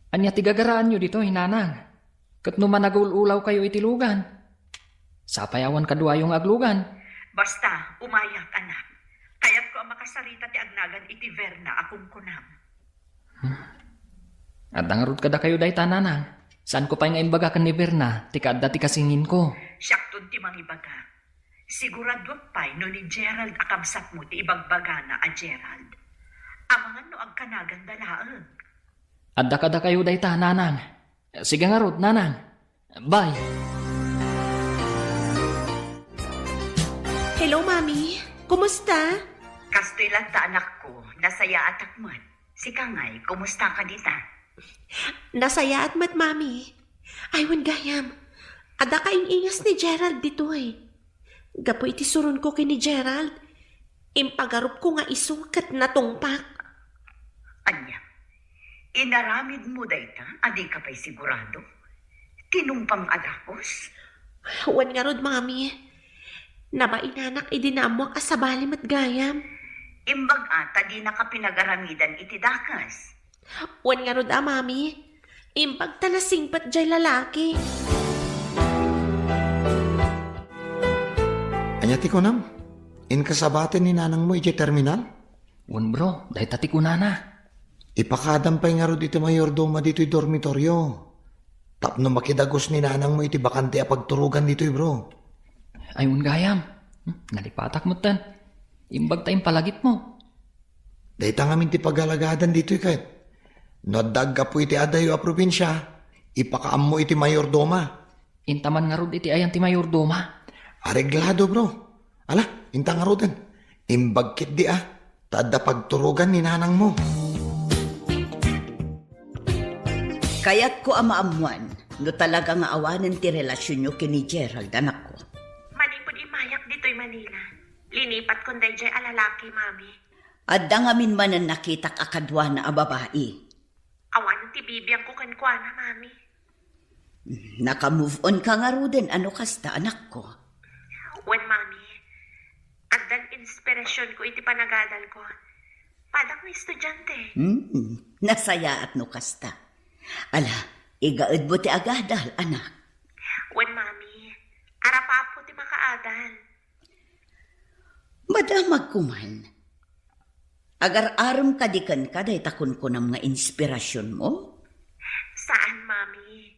Ania ti gagaraanyo ditoy, Nanang? Ket no managul-ulawkayo iti lugan, sapay awan kaduayo nga aglugan. Basta, umayak, anak. Kayatko a makasarita ti agnagan iti Verna a kunkunam. Hmm. Adda ngarud kadakayo dayta, Nanang. Saanko pay nga imbaga ken ni Verna ti kaadda ti kasinginko. Siakton ti mangibaga. Siguraduak pay no ni Gerald a kabsatmo ti ibagbagana a Gerald. Amangan no agkanaganda laeng. Adda kadakayo dayta, Nanang. Sige ngarud, Nanang. Bye. Hello, Mami. Kumusta? Kastoy latta, anakko. Nasayaatak met. Sika ngay, kumusta ka dita? Nasayaat met, Mami. Ay, wen gayam, adda kaing-ingas ni Gerald ditoy. Gapu iti suronko ken ni Gerald, impagarupko nga isu ket natungpak. Ania, inaramidmo dayta a dika pay sigurado? Tinungpam a dagus? Wen ngarud, Mami. Nabainanak idi naammuak a sabali met gayam. Imbag a ta dinaka pinagaramidan iti dagus. Wen ngarud a, Mami, imbag ta nasingpet jay lalaki. Ania ti kunam? Inka sabaten ni nanangmo idiay terminal? Wen, bro, dayta ti kunana. Ipakadam pay ngarud iti mayordoma ditoy dormitorio. Tapno makidagus ni nanangmo iti bakante a pagturogan ditoy, bro. Ay, wen gayam. Hmm, nalipatak metten. Imbag ta impalagipmo. Dayta ngamin ti pagalagadan ditoy ket. No adda aggapu iti adayo a probinsia, ipakaammo iti mayordoma. Inta man ngarud iti ayan ti mayordoma. Areglado, bro. Ala, inta ngaruden. Imbag ketdi a, ta adda pagturogan ni nanangmo. Kayatko a maammuan no talaga nga awanen ti relasionyo ken ni Gerald, anakko. Manipud immayak ditoy Manila, linipatkon dayjay a lalaki, Mami. Adda ngamin manen nakitak a kaduana a babai. Awan ti bibiangko kenkuana, Mami. Naka-move on ka ngaruden a no kasta, anakko? Wen, Mami. Addan inspirasionko iti panagadalko. Padak nga estudiante. Hmm, nasayaat no kasta. Ala, igaedmo ti agadal, anak. Wen, Mami. Arapapo ti makaadal. Madamagko man. Agar-arem kadi kenka dayta kunkunam nga inspirasionmo? Saan, Mami.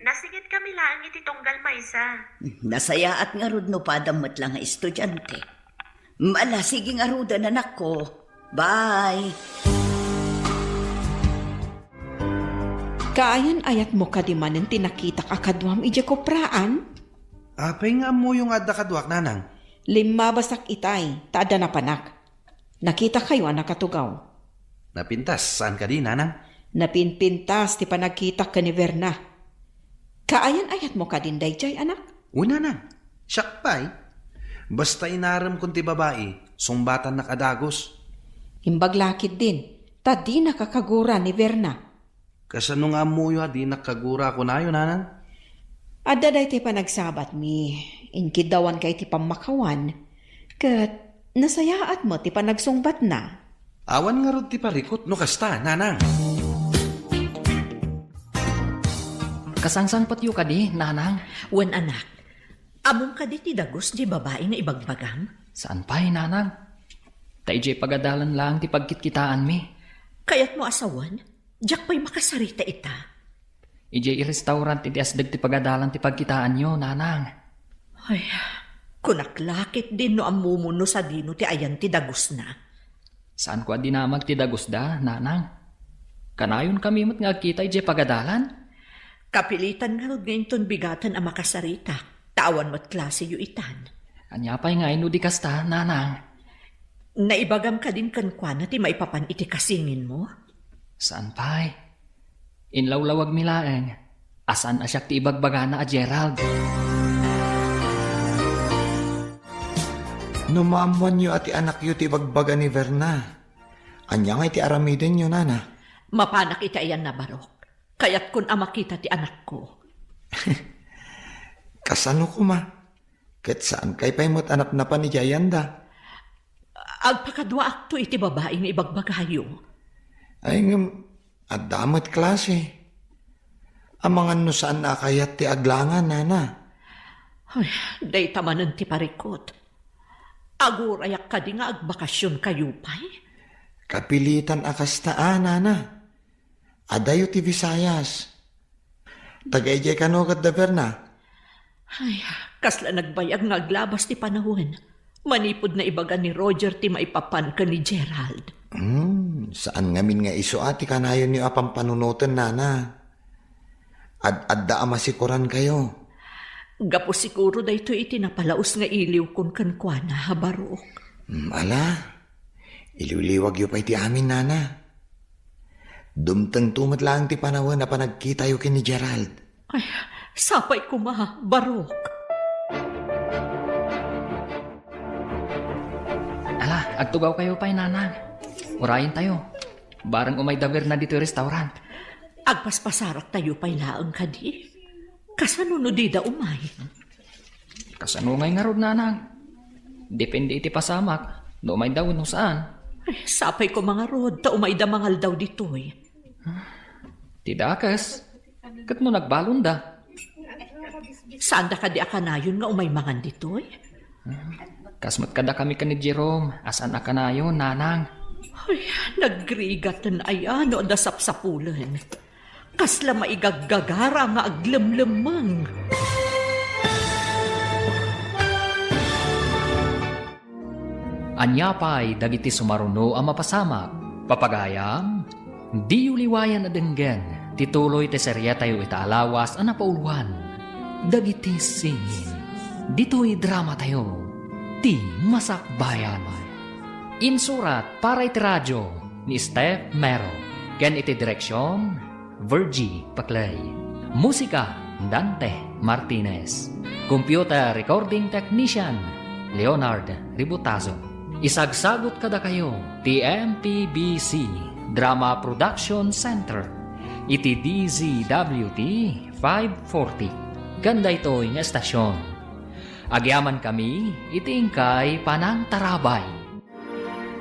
Nasingitkami laeng iti tunggal maysa. Nasayaat ngarud no padam met la nga estudiante. Ala, sige ngaruden, anakko. Bye. Kaayan-ayatmo kadi manen ti nakitak a kaduam idiay kopraan? Apay nga ammoyo nga adda kaduak, nanang? Limmabasak itay, ta adda napanak. Nakitakayo a nakatugaw. Napintas, saan kadi, nanang? Napinpintas ti panagkitak ken ni Verna. Kaayan-ayatmo kadin dayjay, anak? O, nanang. Siak pay. Basta inaremkon ti babai, sungbatannak a dagus. Imbag la ketdin, ta dinaka kagura ni Verna. Kasano nga ammoyo a dinak kagura a kunayo, nanang? Adda daytoy panagsabatmi, inkiddawanka iti pammakawan, ket nasayaat met ti panagsungbatna. Awan ngarud ti parikut no kasta, nanang. Kasangsangpetyo kadi, nanang? Wen, anak. Ammom kadi ti dagus diay babai nga ibagbagam? Saan pay, nanang. Ta idiay pagadalan laeng ti pagkitkitaanmi. Kayatmo a sawen? Diak pay makasarita ita. Idiay restaurant iti asdeg ti pagadalan ti pagkitaanyo, nanang. Ay, kunak la ketdin no ammom no sadino ti ayan ti dagusna. Saanko a dinamag ti dagusda, nanang. Kanayonkami met nga agkita idiay pagadalan. Kapilitan ngarud nga inton bigaten a makasarita, ta awan met klaseyo itan. Ania pay ngay no di kasta, nanang? Naibagam kadin kenkuana ti maipapan iti kasinginmo? Saan pay. Inlawlawagmi laeng a saan a siak ti ibagbagana a Gerald. No maammoanyo a ti anakyo ti ibagbaga ni Verna, ania ngay ti aramidenyo, nana? Mapanak iti ayanna, Barok. Kayatkon a makita ti anakko. Kasano koma? Ket saankay pay met a napnapan iti ayanda. Agpakaduaakto iti babai nga ibagbagayo. Ay, ngem, adda met klase. Amangan no saan a kayat ti aglangan, nana. Ay, dayta manen ti parikut. Agurayak kadi nga agbakasionkayo pay? Kapilitan a kasta a, nana. Adayo ti Visayas. Taga idiay kano ket da Verna? Ay, kasla nagbayag nga aglabas ti panawen. Manipud naibaga ni Roger ti maipapan ken ni Gerald. Hmm, saan ngamin nga isu a ti kanayonyo a pampanunoten, nana. Ad-adda a masikorankayo. Gapu siguro daytoy iti napalaus nga iliwkon kenkuana, Barok. Hmm, ala. Iliwliwagyo pay ti amin, nana. Dumtengto met laeng ti panawen a panagkitayo ken ni Gerald. Ay, sapay koma, Barok. Ala, agtugawkayo pay, Nanang. Urayentayo. Bareng umay da Berna ditoy restaurant. Agpaspasaraktayo pay laeng kadi? Kasano no dida umay? Kasano ngay ngarud, Nanang? Depende iti pasamak, no umayda wenno saan. Ay, sapay koma ngarud, ta umayda mangaldaw ditoy. Ti dakes, ket no nagbalonda? Saanda kadi a kanayon nga umay mangan ditoy? Kas met kadakami ken ni Jerome, a saan a kanayon, Nanang. Ay, nagrigaten aya no adda sapsapulen. Kasla maigaggagara nga aglemlemmeng. Ania pay dagiti sumaruno a mapasamak? Papagayam, diyo liwayan a denggen ti tuloy ti serietayo ita a lawas a napauluan, Dagiti Singin. Ditoy dramatayo, Ti Masakbayan. Insurat para iti radio ni Steph Mero, ken iti direksion, Virgie Paclay. Musika, Dante Martinez. Computer recording technician, Leonard Ributazo. Isagsagut kadakayo ti M P B C Drama Production Center iti D Z W T five forty. Ken daytoy nga estasion, agyamankami iti inkay panangtarabay.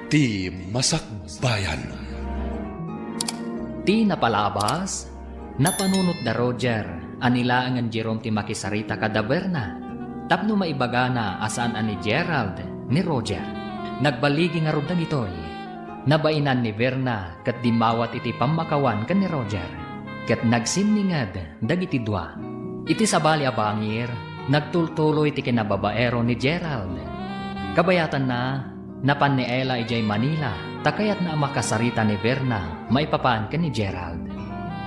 Ti Masakbayan. Ti napalabas, napanunot da Roger a ni laengen Jerome ti makisarita kada Berna tapno maibagana a saan a ni Gerald ni Roger. Nagballigi ngarud dagitoy. Nabainan ni Berna ket dimmawat iti pammakawan ken ni Roger, ket nagsinninged dagiti dua. Iti sabali a bangir, nagtultuloy ti kinababaero ni Gerald. Kabayatanna, napan ni Ella idiay Manila ta kayatna a makasarita ni Berna maipapan ken ni Gerald.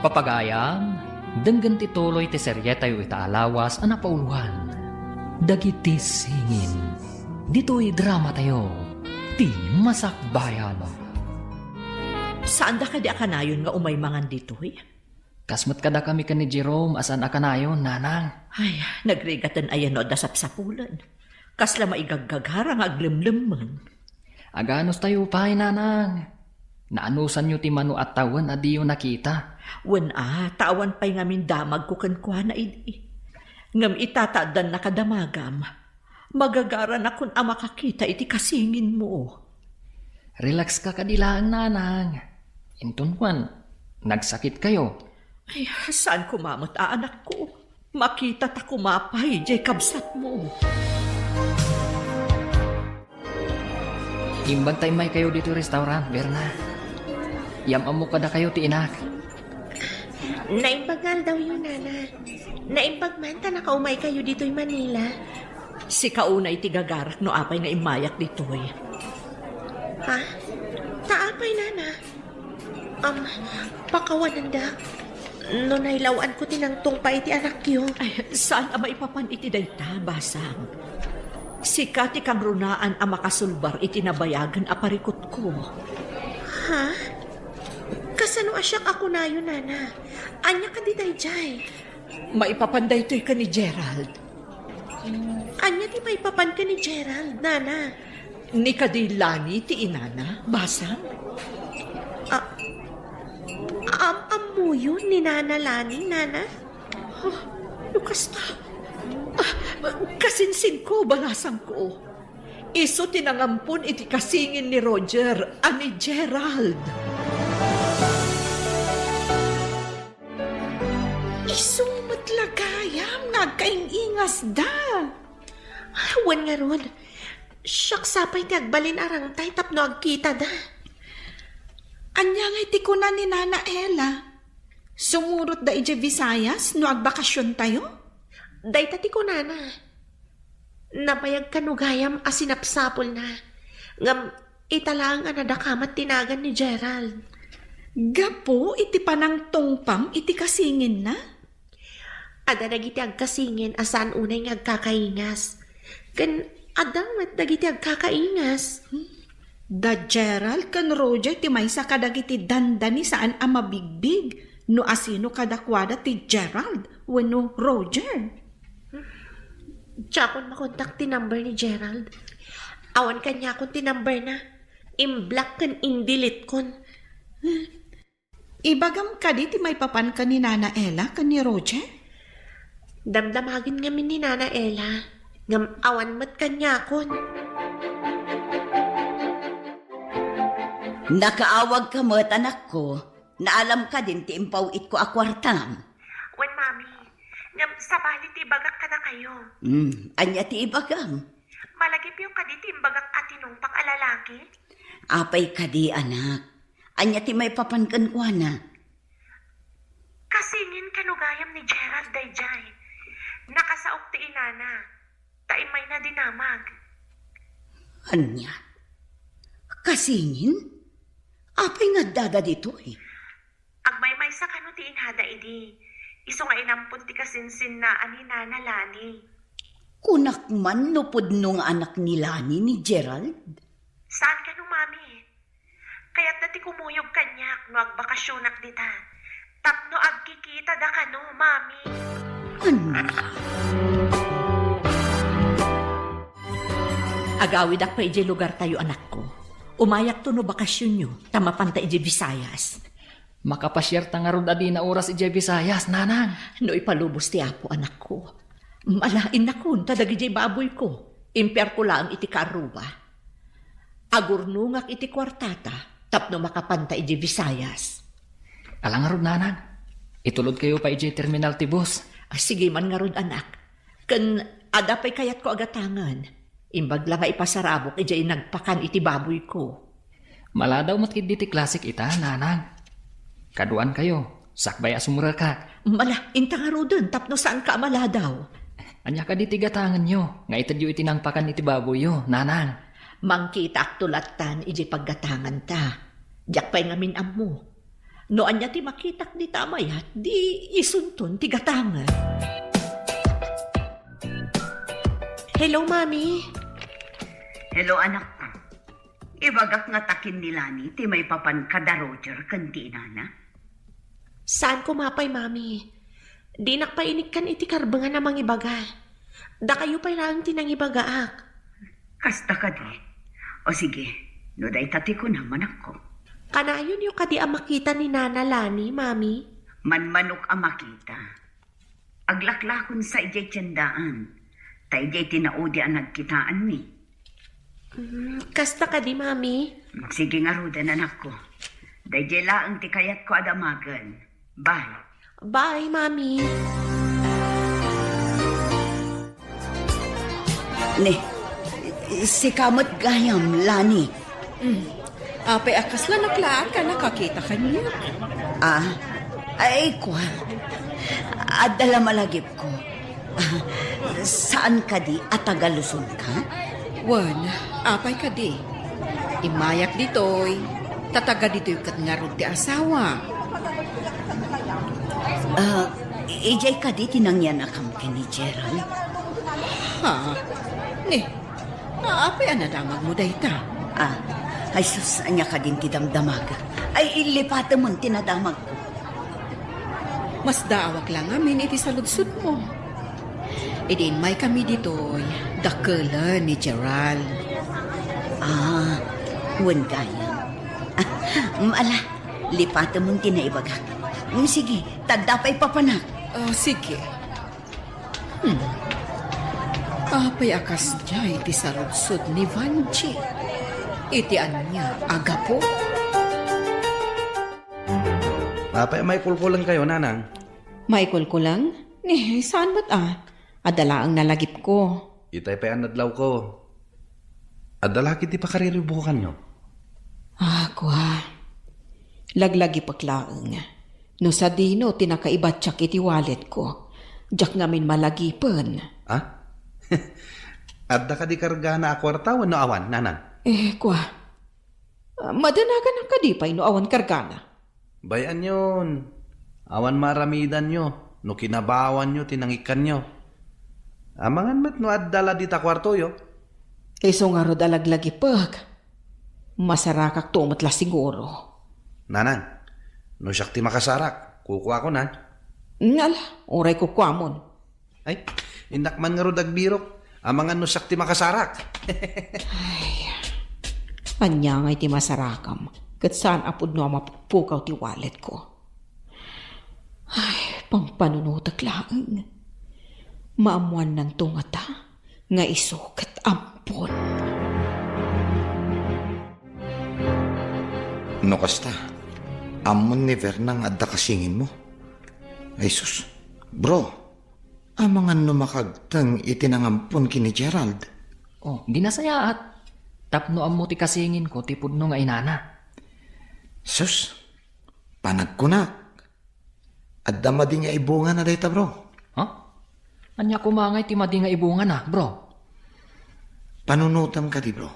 Papagayam, denggen ti tuloy ti serietayo ita a lawas a napauluan, Dagiti Singin. Ditoy dramatayo, Ti Masakbayan. Saanda kadi a kanayon nga umay mangan ditoy? Kas met kadakami ken ni Jerome a saan a kanayon, Nanang. Ay, nagrigaten aya no adda sapsapulen. Kasla maigaggagara nga aglemlemmeng. Aganustayo pay, Nanang. Naanusanyo ti mano a tawen a diyo nakita. Wen a, ta awan pay ngamin damagko kenkuana idi. Ngem ita ta addan nakadamagam, magagaranakon a makakita iti kasinginmo. Relax ka kadi laeng, Nanang. Inton kuan, nagsakitkayo. Ay, saan koma met a anakko? Makitata koma pay diay kabsatmo. Imbag ta immaykayo ditoy restaurant, Berna. Iyam-ammok kadakayo ti inak. Naimbag nga aldawyo, Nana. Naimbag man ta nakaumaykayo ditoy Manila. Sika unay ti gagarak no apay nga immayak ditoy. Ha? Ta apay, Nana? Um, pakawanendak. No nailaw-anko ti nangtungpa iti anakyo. Ay, saan a maipapan iti dayta, Basang? Sika ti kangrunaan a makasulbar iti nabayagen a parikutko. Ha? Kasano a siak a kunayo, Nana? Ania kadi daydiay? Maipapan daytoy ken ni Gerald. Ania ti maipapan ken ni Gerald, Nana? Ni kadi Lani ti inana, Basang? A-, am-ammoyo ni Nana Lani, Nana? Ah, no kasta. Ah, kasinsinko, balasangko. Isu ti nangampon iti kasingin ni Roger a ni Gerald. Isu met la gayam nga agkaing-ingasda. Wen ngarud, siak sa pay ti agbalin a rangtay tapno agkitada. Ania ngay ti kuna ni Nana Ella? Sumurotda idiay Visayas no agbakasiontayo? Dayta ti kunana. Nabayag kano gayam a sinapsapulna. Ngem ita laeng a nadakamat ti nagan ni Gerald. Gapu iti panangtungpam iti kasinginna? Adda dagiti agkasingin a saan unay nga agkakaingas. Ken adda met dagiti agkakaingas. Hmm. Da Gerald ken Roger ti maysa kadagiti dandani saan a mabigbig no asino kadakuada ti Gerald wenno Roger. Diakon makontak ti number ni Gerald. Awan kaniakon ti number na. Imblock ken indeletekon. Ibagam kadi ti maipapan ken ni Nana Ella ken ni Roger? Damdamagen ngamin ni Nana Ella, ngem awan met kaniakon. Nakaawagka met, anakko. Naalam kadin ti impaw-itko a kuartam? Wen, Mami. Ngem sabali ti ibagak kadakayo. Hmm, ania ti ibagam? Malagipyo kadi ti imbagak a tinungpak a lalaki? Apay kadi, anak? Ania ti maipapan kenkuana? Kasingin kano gayam ni Gerald daydiay. Nakasaok ti inana. Ta immayna dinamag. Ania? Kasingin? Apay nga addada ditoy? Agmaymaysa kano ti inada idi, isu nga inampon ti kasinsinnaan ni Nana Lani. Kunak man no pudno nga anak ni Lani ni Gerald? Saan kano, Mami? Kayatna ti kumuyog kaniak no agbakasionak dita. Tapno agkikitada kano, Mami. Ania? Agawidak pay idiay lugartayo, anakko. Umayakto no bakasionyo, ta mapanta idiay Visayas. Makapasiarta ngarud a dina oras idiay Visayas, nanang. No ipalubos ti Apo, anakko. Ala, innakon, ta dagidiay baboyko. Impiarko laeng iti kaarruba. Agurnongak iti kuartata tapno makapanta idiay Visayas. Ala ngarud, nanang. Itulodkayo pay idiay terminal ti bus. Ah, sige man ngarud, anak. Ken adda pay kayatko a gatangen. Imbag la nga ipasarabok idiay nagpakan iti baboyko. Maladaw met ketdi ti klasik ita, nanang. Kaduankayo, sakbay a sumrekak. Mala, inta ngaruden tapno saanka a maladaw. Ania kadi ti gatangenyo nga itedyo iti nangpakan iti baboyyo, nanang? Mangkitaakto lattan idiay paggatanganta. Diak pay ngamin ammo. No ania ti makitak dita a mayat, di isunton ti gatangen. Hello, Mami. Hello, anak. Ibagak nga takin ni Lani ti maipapan kada Roger ken ti inana. Saan koma pay, Mami. Dinak pay inikkan iti karbengan a mangibaga. Dakayo pay laeng ti nangibagaak. Kasta kadi. O sige, no dayta ti kunam, anakko. Kanayonyo kadi a makita ni Nana Lani, Mami? Manmanok a makita. Aglaklakon sa idiay tiendaan. Ta idiay ti naudi a nagkitaanmi. Mm, kasta kadi, Mami? Sige ngaruden, anakko. Daydiay laeng ti kayatko a damagen. Bye. Bye, Mami. Ne, sika met gayam, Lani. Mm. Apay a kasla naklaat ka nakakita kaniak? Ah, ay, kua. Adda la malagipko. Ah, saan kadi a taga Luzon ka? Wen, apay kadi? Immayak ditoy, ta taga ditoy ket ngarud ti asawa. Ah, idiay kadi ti nangyanakam ken ni Gerald? Ha? Ni, apay a nadamagmo dayta? Ah, ay sus, ania kadin ti damdamag? Ay, illipatemon ti nadamagko. Masdaawak la ngamin iti saludsodmo. Idi immaykami ditoy, dakkelen ni Gerald. Ah, wen gayam. Ah, ala, lipatemon ti naibagak. Mm, sige, ta adda pay papanak. Ah, sige. Hmm. Apay a kasdiay ti saludsod ni Vanji? Iti ania a gapu? Apay a maikulkulengkayo, nanang? Maikulkuleng? Ni, saan met a? Adda laeng nalagipko. Itay pay a nadlawko. Adda la kadi ti pakariribukanyo? Ah, kua. Laglagipek laeng. No sadino ti nakaibatiak iti walletko, diak ngamin malagipen. Ha? Adda kadi kargana a kuarta wenno awan, nanang? Eh, kua. Ah, madanaganak kadi pay no awan kargana? Bay-anyon. Awan maaramidanyo no kinabawanyo ti nangikkanyo. Amangan met no adda la dita kuartoyo. Isu ngarud a laglagipek. Masarakakto met la siguro. Nanang, no siak ti makasarak, kukuakonan. Ngala, uray kukuamon. Ay, innak man ngarud agbirok. Amangan no siak ti makasarak. Ay, ania ngay ti masarakam? Ket saan a pudno a mapukpukaw ti walletko. Ay, pampanunotek laeng. Maammuannanto ngata nga isu ket ampon. No kasta, ammon ni Verna nga adda kasinginmo? Ay sus, bro, amangan no makagteng iti nangampon ken ni Gerald. Oh, di nasayaat. Tapno ammo ti kasinginko ti pudno nga inana. Sus, panagkunak. Adda madi nga ibungana dayta, bro. Ha? Ania koma ngay ti madi nga ibungana, bro? Panunotem kadi, bro.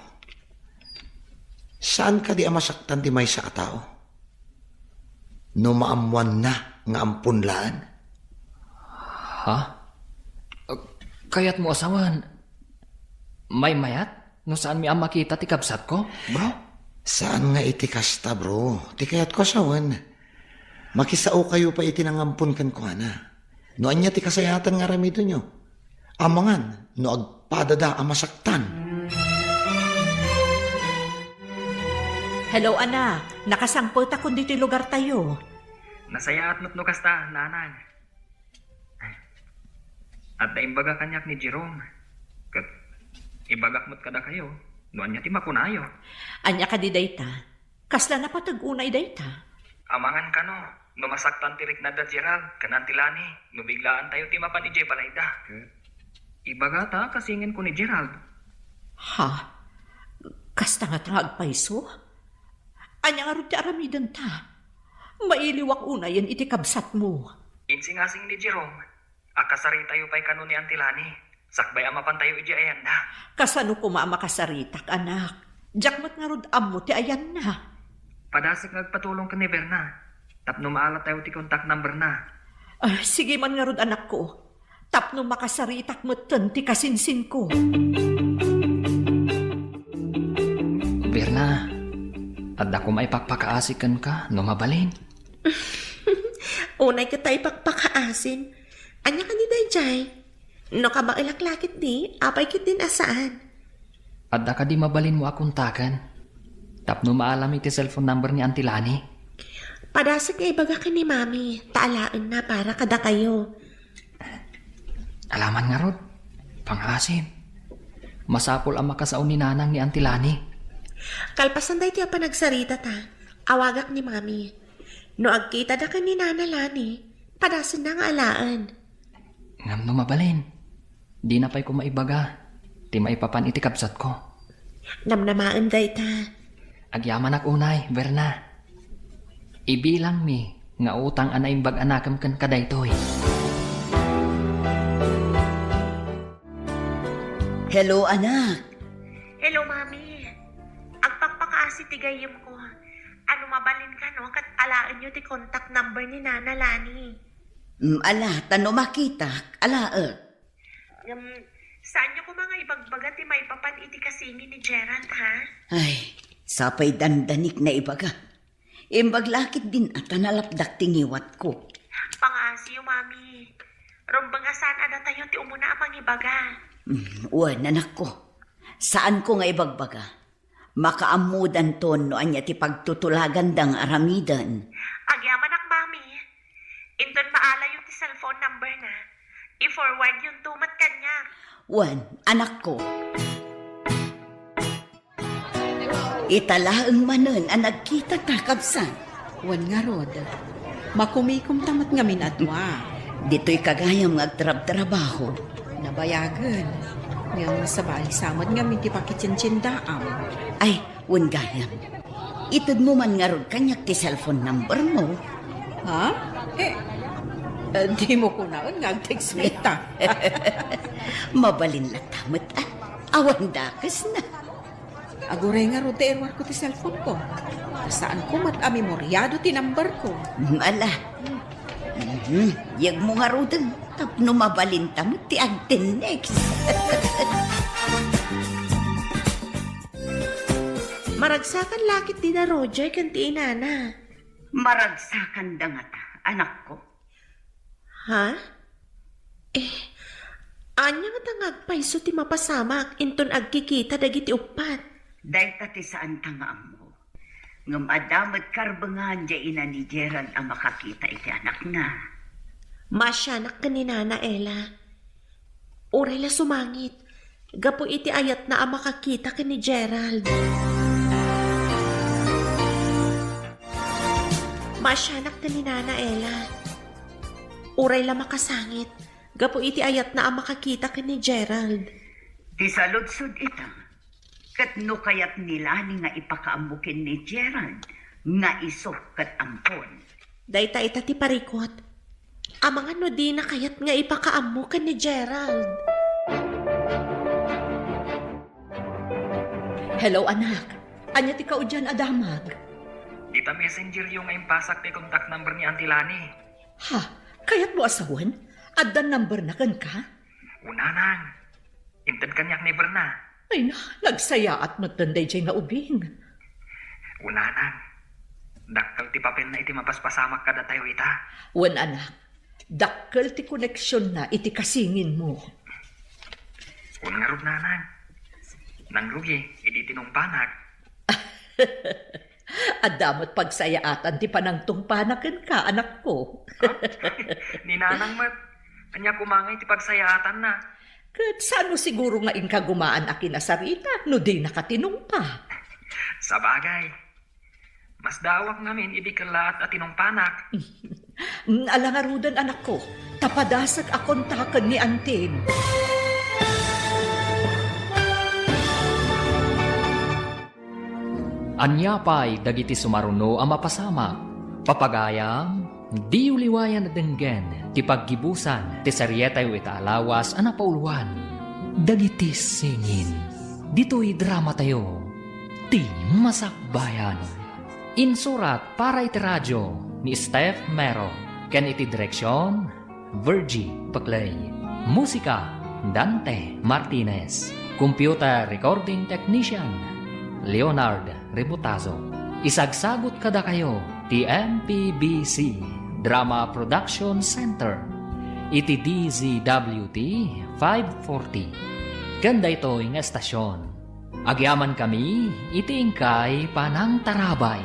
Saan kadi a masaktan ti maysa a tao? No maammuanna nga ampon laeng. Ha? Kayatmo a sawen, maymayat no saanmi a makita ti kabsatko, bro? Saan nga iti kasta, bro. Ti kayatko a sawen, makisaokayo pay iti nangampon kenkuana. No ania ti kasayaatan nga aramidenyo, amangan no agpadada a masaktan. Hello, anak. Nakasangpetakon ditoy lugartayo. Nasayaat met no kasta, nanang. Adda imbaga kaniak ni Jerome. Ket ibagak met kadakayo no ania ti makunayo. Ania kadi dayta? Kasla napateg unay dayta? Amangan kano, no masaktan ti riknada Gerald ken Auntie Lani no biglaantayo ti mapan idiay balayda. Ibagata a kasinginko ni Gerald. Ha? Kasta ngata nga agpayso? Ania ngarud ti aramidenta? Mailiwak unayen iti kabsatmo. Insingasing ni Jerome a kasaritayo pay kano ni Auntie Lani, sakbay a mapantayo idiay ayanda. Kasano koma a makasaritak, anak? Diak met ngarud ammo ti ayanna. Padasek nga agpatulong ken ni Verna tapno maalatayo ti contact number na. Ah, sige man ngarud, anakko. Tapno makasaritak metten ti kasinsinko. Verna, adda koma ipakpakaasi kenka no mabalin. Unay ket ta ipakpakaasim. Ania kadi daydiay? No kabaelak la ketdi, apay ketdin a saan? Adda kadi mabalinmo a kontaken tapno maalam iti cellphone number ni Auntie Lani? Padasek nga ibaga ken ni Mami, ta alaenna para kadakayo. Alaman ngarud, pangaasim. Masapul a makasao ni Nanang ni Auntie Lani. Kalpasan daytoy a panagsaritata, awagak ni Mami. No agkitada ken ni Nana Lani, padasenna nga alaen. Ngem no mabalin, dina pay koma ibaga ti maipapan iti kabsatko. Namnamaem dayta. Agyamanak unay, Verna. Ibilangmi nga utang a naimbag a nakem kenka daytoy. Hello, anak. Hello, Mami. Agpakpakaasi ti gayyemko. Ano mabalin kano ket alaenyo ti contact number ni Nana Lani? Mm, ala, ta no makitak, alaek. Ngem, saanyo koma nga ibagbaga ti maipapan iti kasingin ni Gerald, ha? Ay, sapay dandanik naibaga. Imbag la ketdin a ta nalapdak ti ngiwatko. Pangaasiyo, Mami. Rumbeng a saan a datayo ti umuna a mangibaga. Mm, wen, anakko. Saanko nga ibagbaga. Makaammodanton no ania ti pagtutulaganda nga aramiden. Agyamanak, Mami. Inton maalayo ti cellphone number na, i-forward yonto met kaniak. Wen, anakko. Ita laeng manen a nagkitata, kabsat. Wen ngarud, makumikomta met ngamin a dua. Ditoyka gayam nga agtrabtrabaho. Nabayagen. Ngem sabali sa met ngamin ti pakitientiendaam. Ay, wen gayam. Itedmo man ngarud kaniak ti cellphone number mo. Ha? Eh, eh, dimo kunaen nga agtext ita. Mabalin latta met, ah. Awan dakesna. Aguray ngarud ta iruarko ti cellphone ko. Saanko met a memoriado ti number ko. Mm, ala. Mhm. Yegmo ngaruden tapno mabalinta met ti agtennext. Maragsakan la ketdi da Roger ken ti inana. Maragsakanda ngata, anakko? Ha? Eh, ania ngata nga agpayso ti mapasamak inton agkikita dagiti uppat? Dayta ti saanta nga ammo. Ngem adda met karbengan diay ina ni Gerald a makakita iti anakna. Maasianak ken ni Nana Ella. Uray la sumangit, gapu iti ayatna a makakita ken ni Gerald. Maasianak ken ni Nana Ella. Uray la makasangit, gapu iti ayatna a makakita ken ni Gerald. Ti saludsod ita, ket no kayat ni Lani nga ipakaammo ken ni Gerald nga isu ket ampon. Dayta ita ti parikut. Amangan no dina kayat nga ipakaammo ken ni Gerald. Hello, anak. Ania ti kaudian a damag? Dita messenger yo nga impasak ti contact number ni Auntie Lani. Ha? Kayatmo a sawen? Adda number na kenka? Una, nang. Inted kaniak ni Berna. Ay na, nagsayaat metten daydiay nga ubing. Una, nang. Dakkel ti papelna iti mapaspasamak kadatayo ita. Wen, anak. Dakkel ti koneksionna iti kasinginmo. Wen ngarud, nanang. Nangrugi idi tinungpanak. Adda met pagsayaatan ti panangtungpana kenka, anakko. Ha? Ni nanang met, ania koma ngay ti pagsayaatanna? Ket sano siguro nga inkagumaan a kinasarita no dinaka tinungpa? Sabagay, masdaawak ngamin idi kellaat a tinungpanak. Mm, ala ngaruden, anakko, ta padasek a kontaken ni antim. Ania pay dagiti sumaruno a mapasamak? Papagayam, diyo liwayan a denggen ti paggibusan ti serietayo ita a lawas a napauluan dagiti singin. Ditoy dramatayo, Ti Masakbayan. Insurat para iti radio ni Steph Mero ken iti direksion, Virgie Paclay. Musika, Dante Martinez. Computer recording technician, Leonard Rebotazo. Isagsagut kadakayo ti M P B C Drama Production Center iti D Z W T five forty. Ken daytoy nga estasion, agyamankami iti inkay panangtarabay.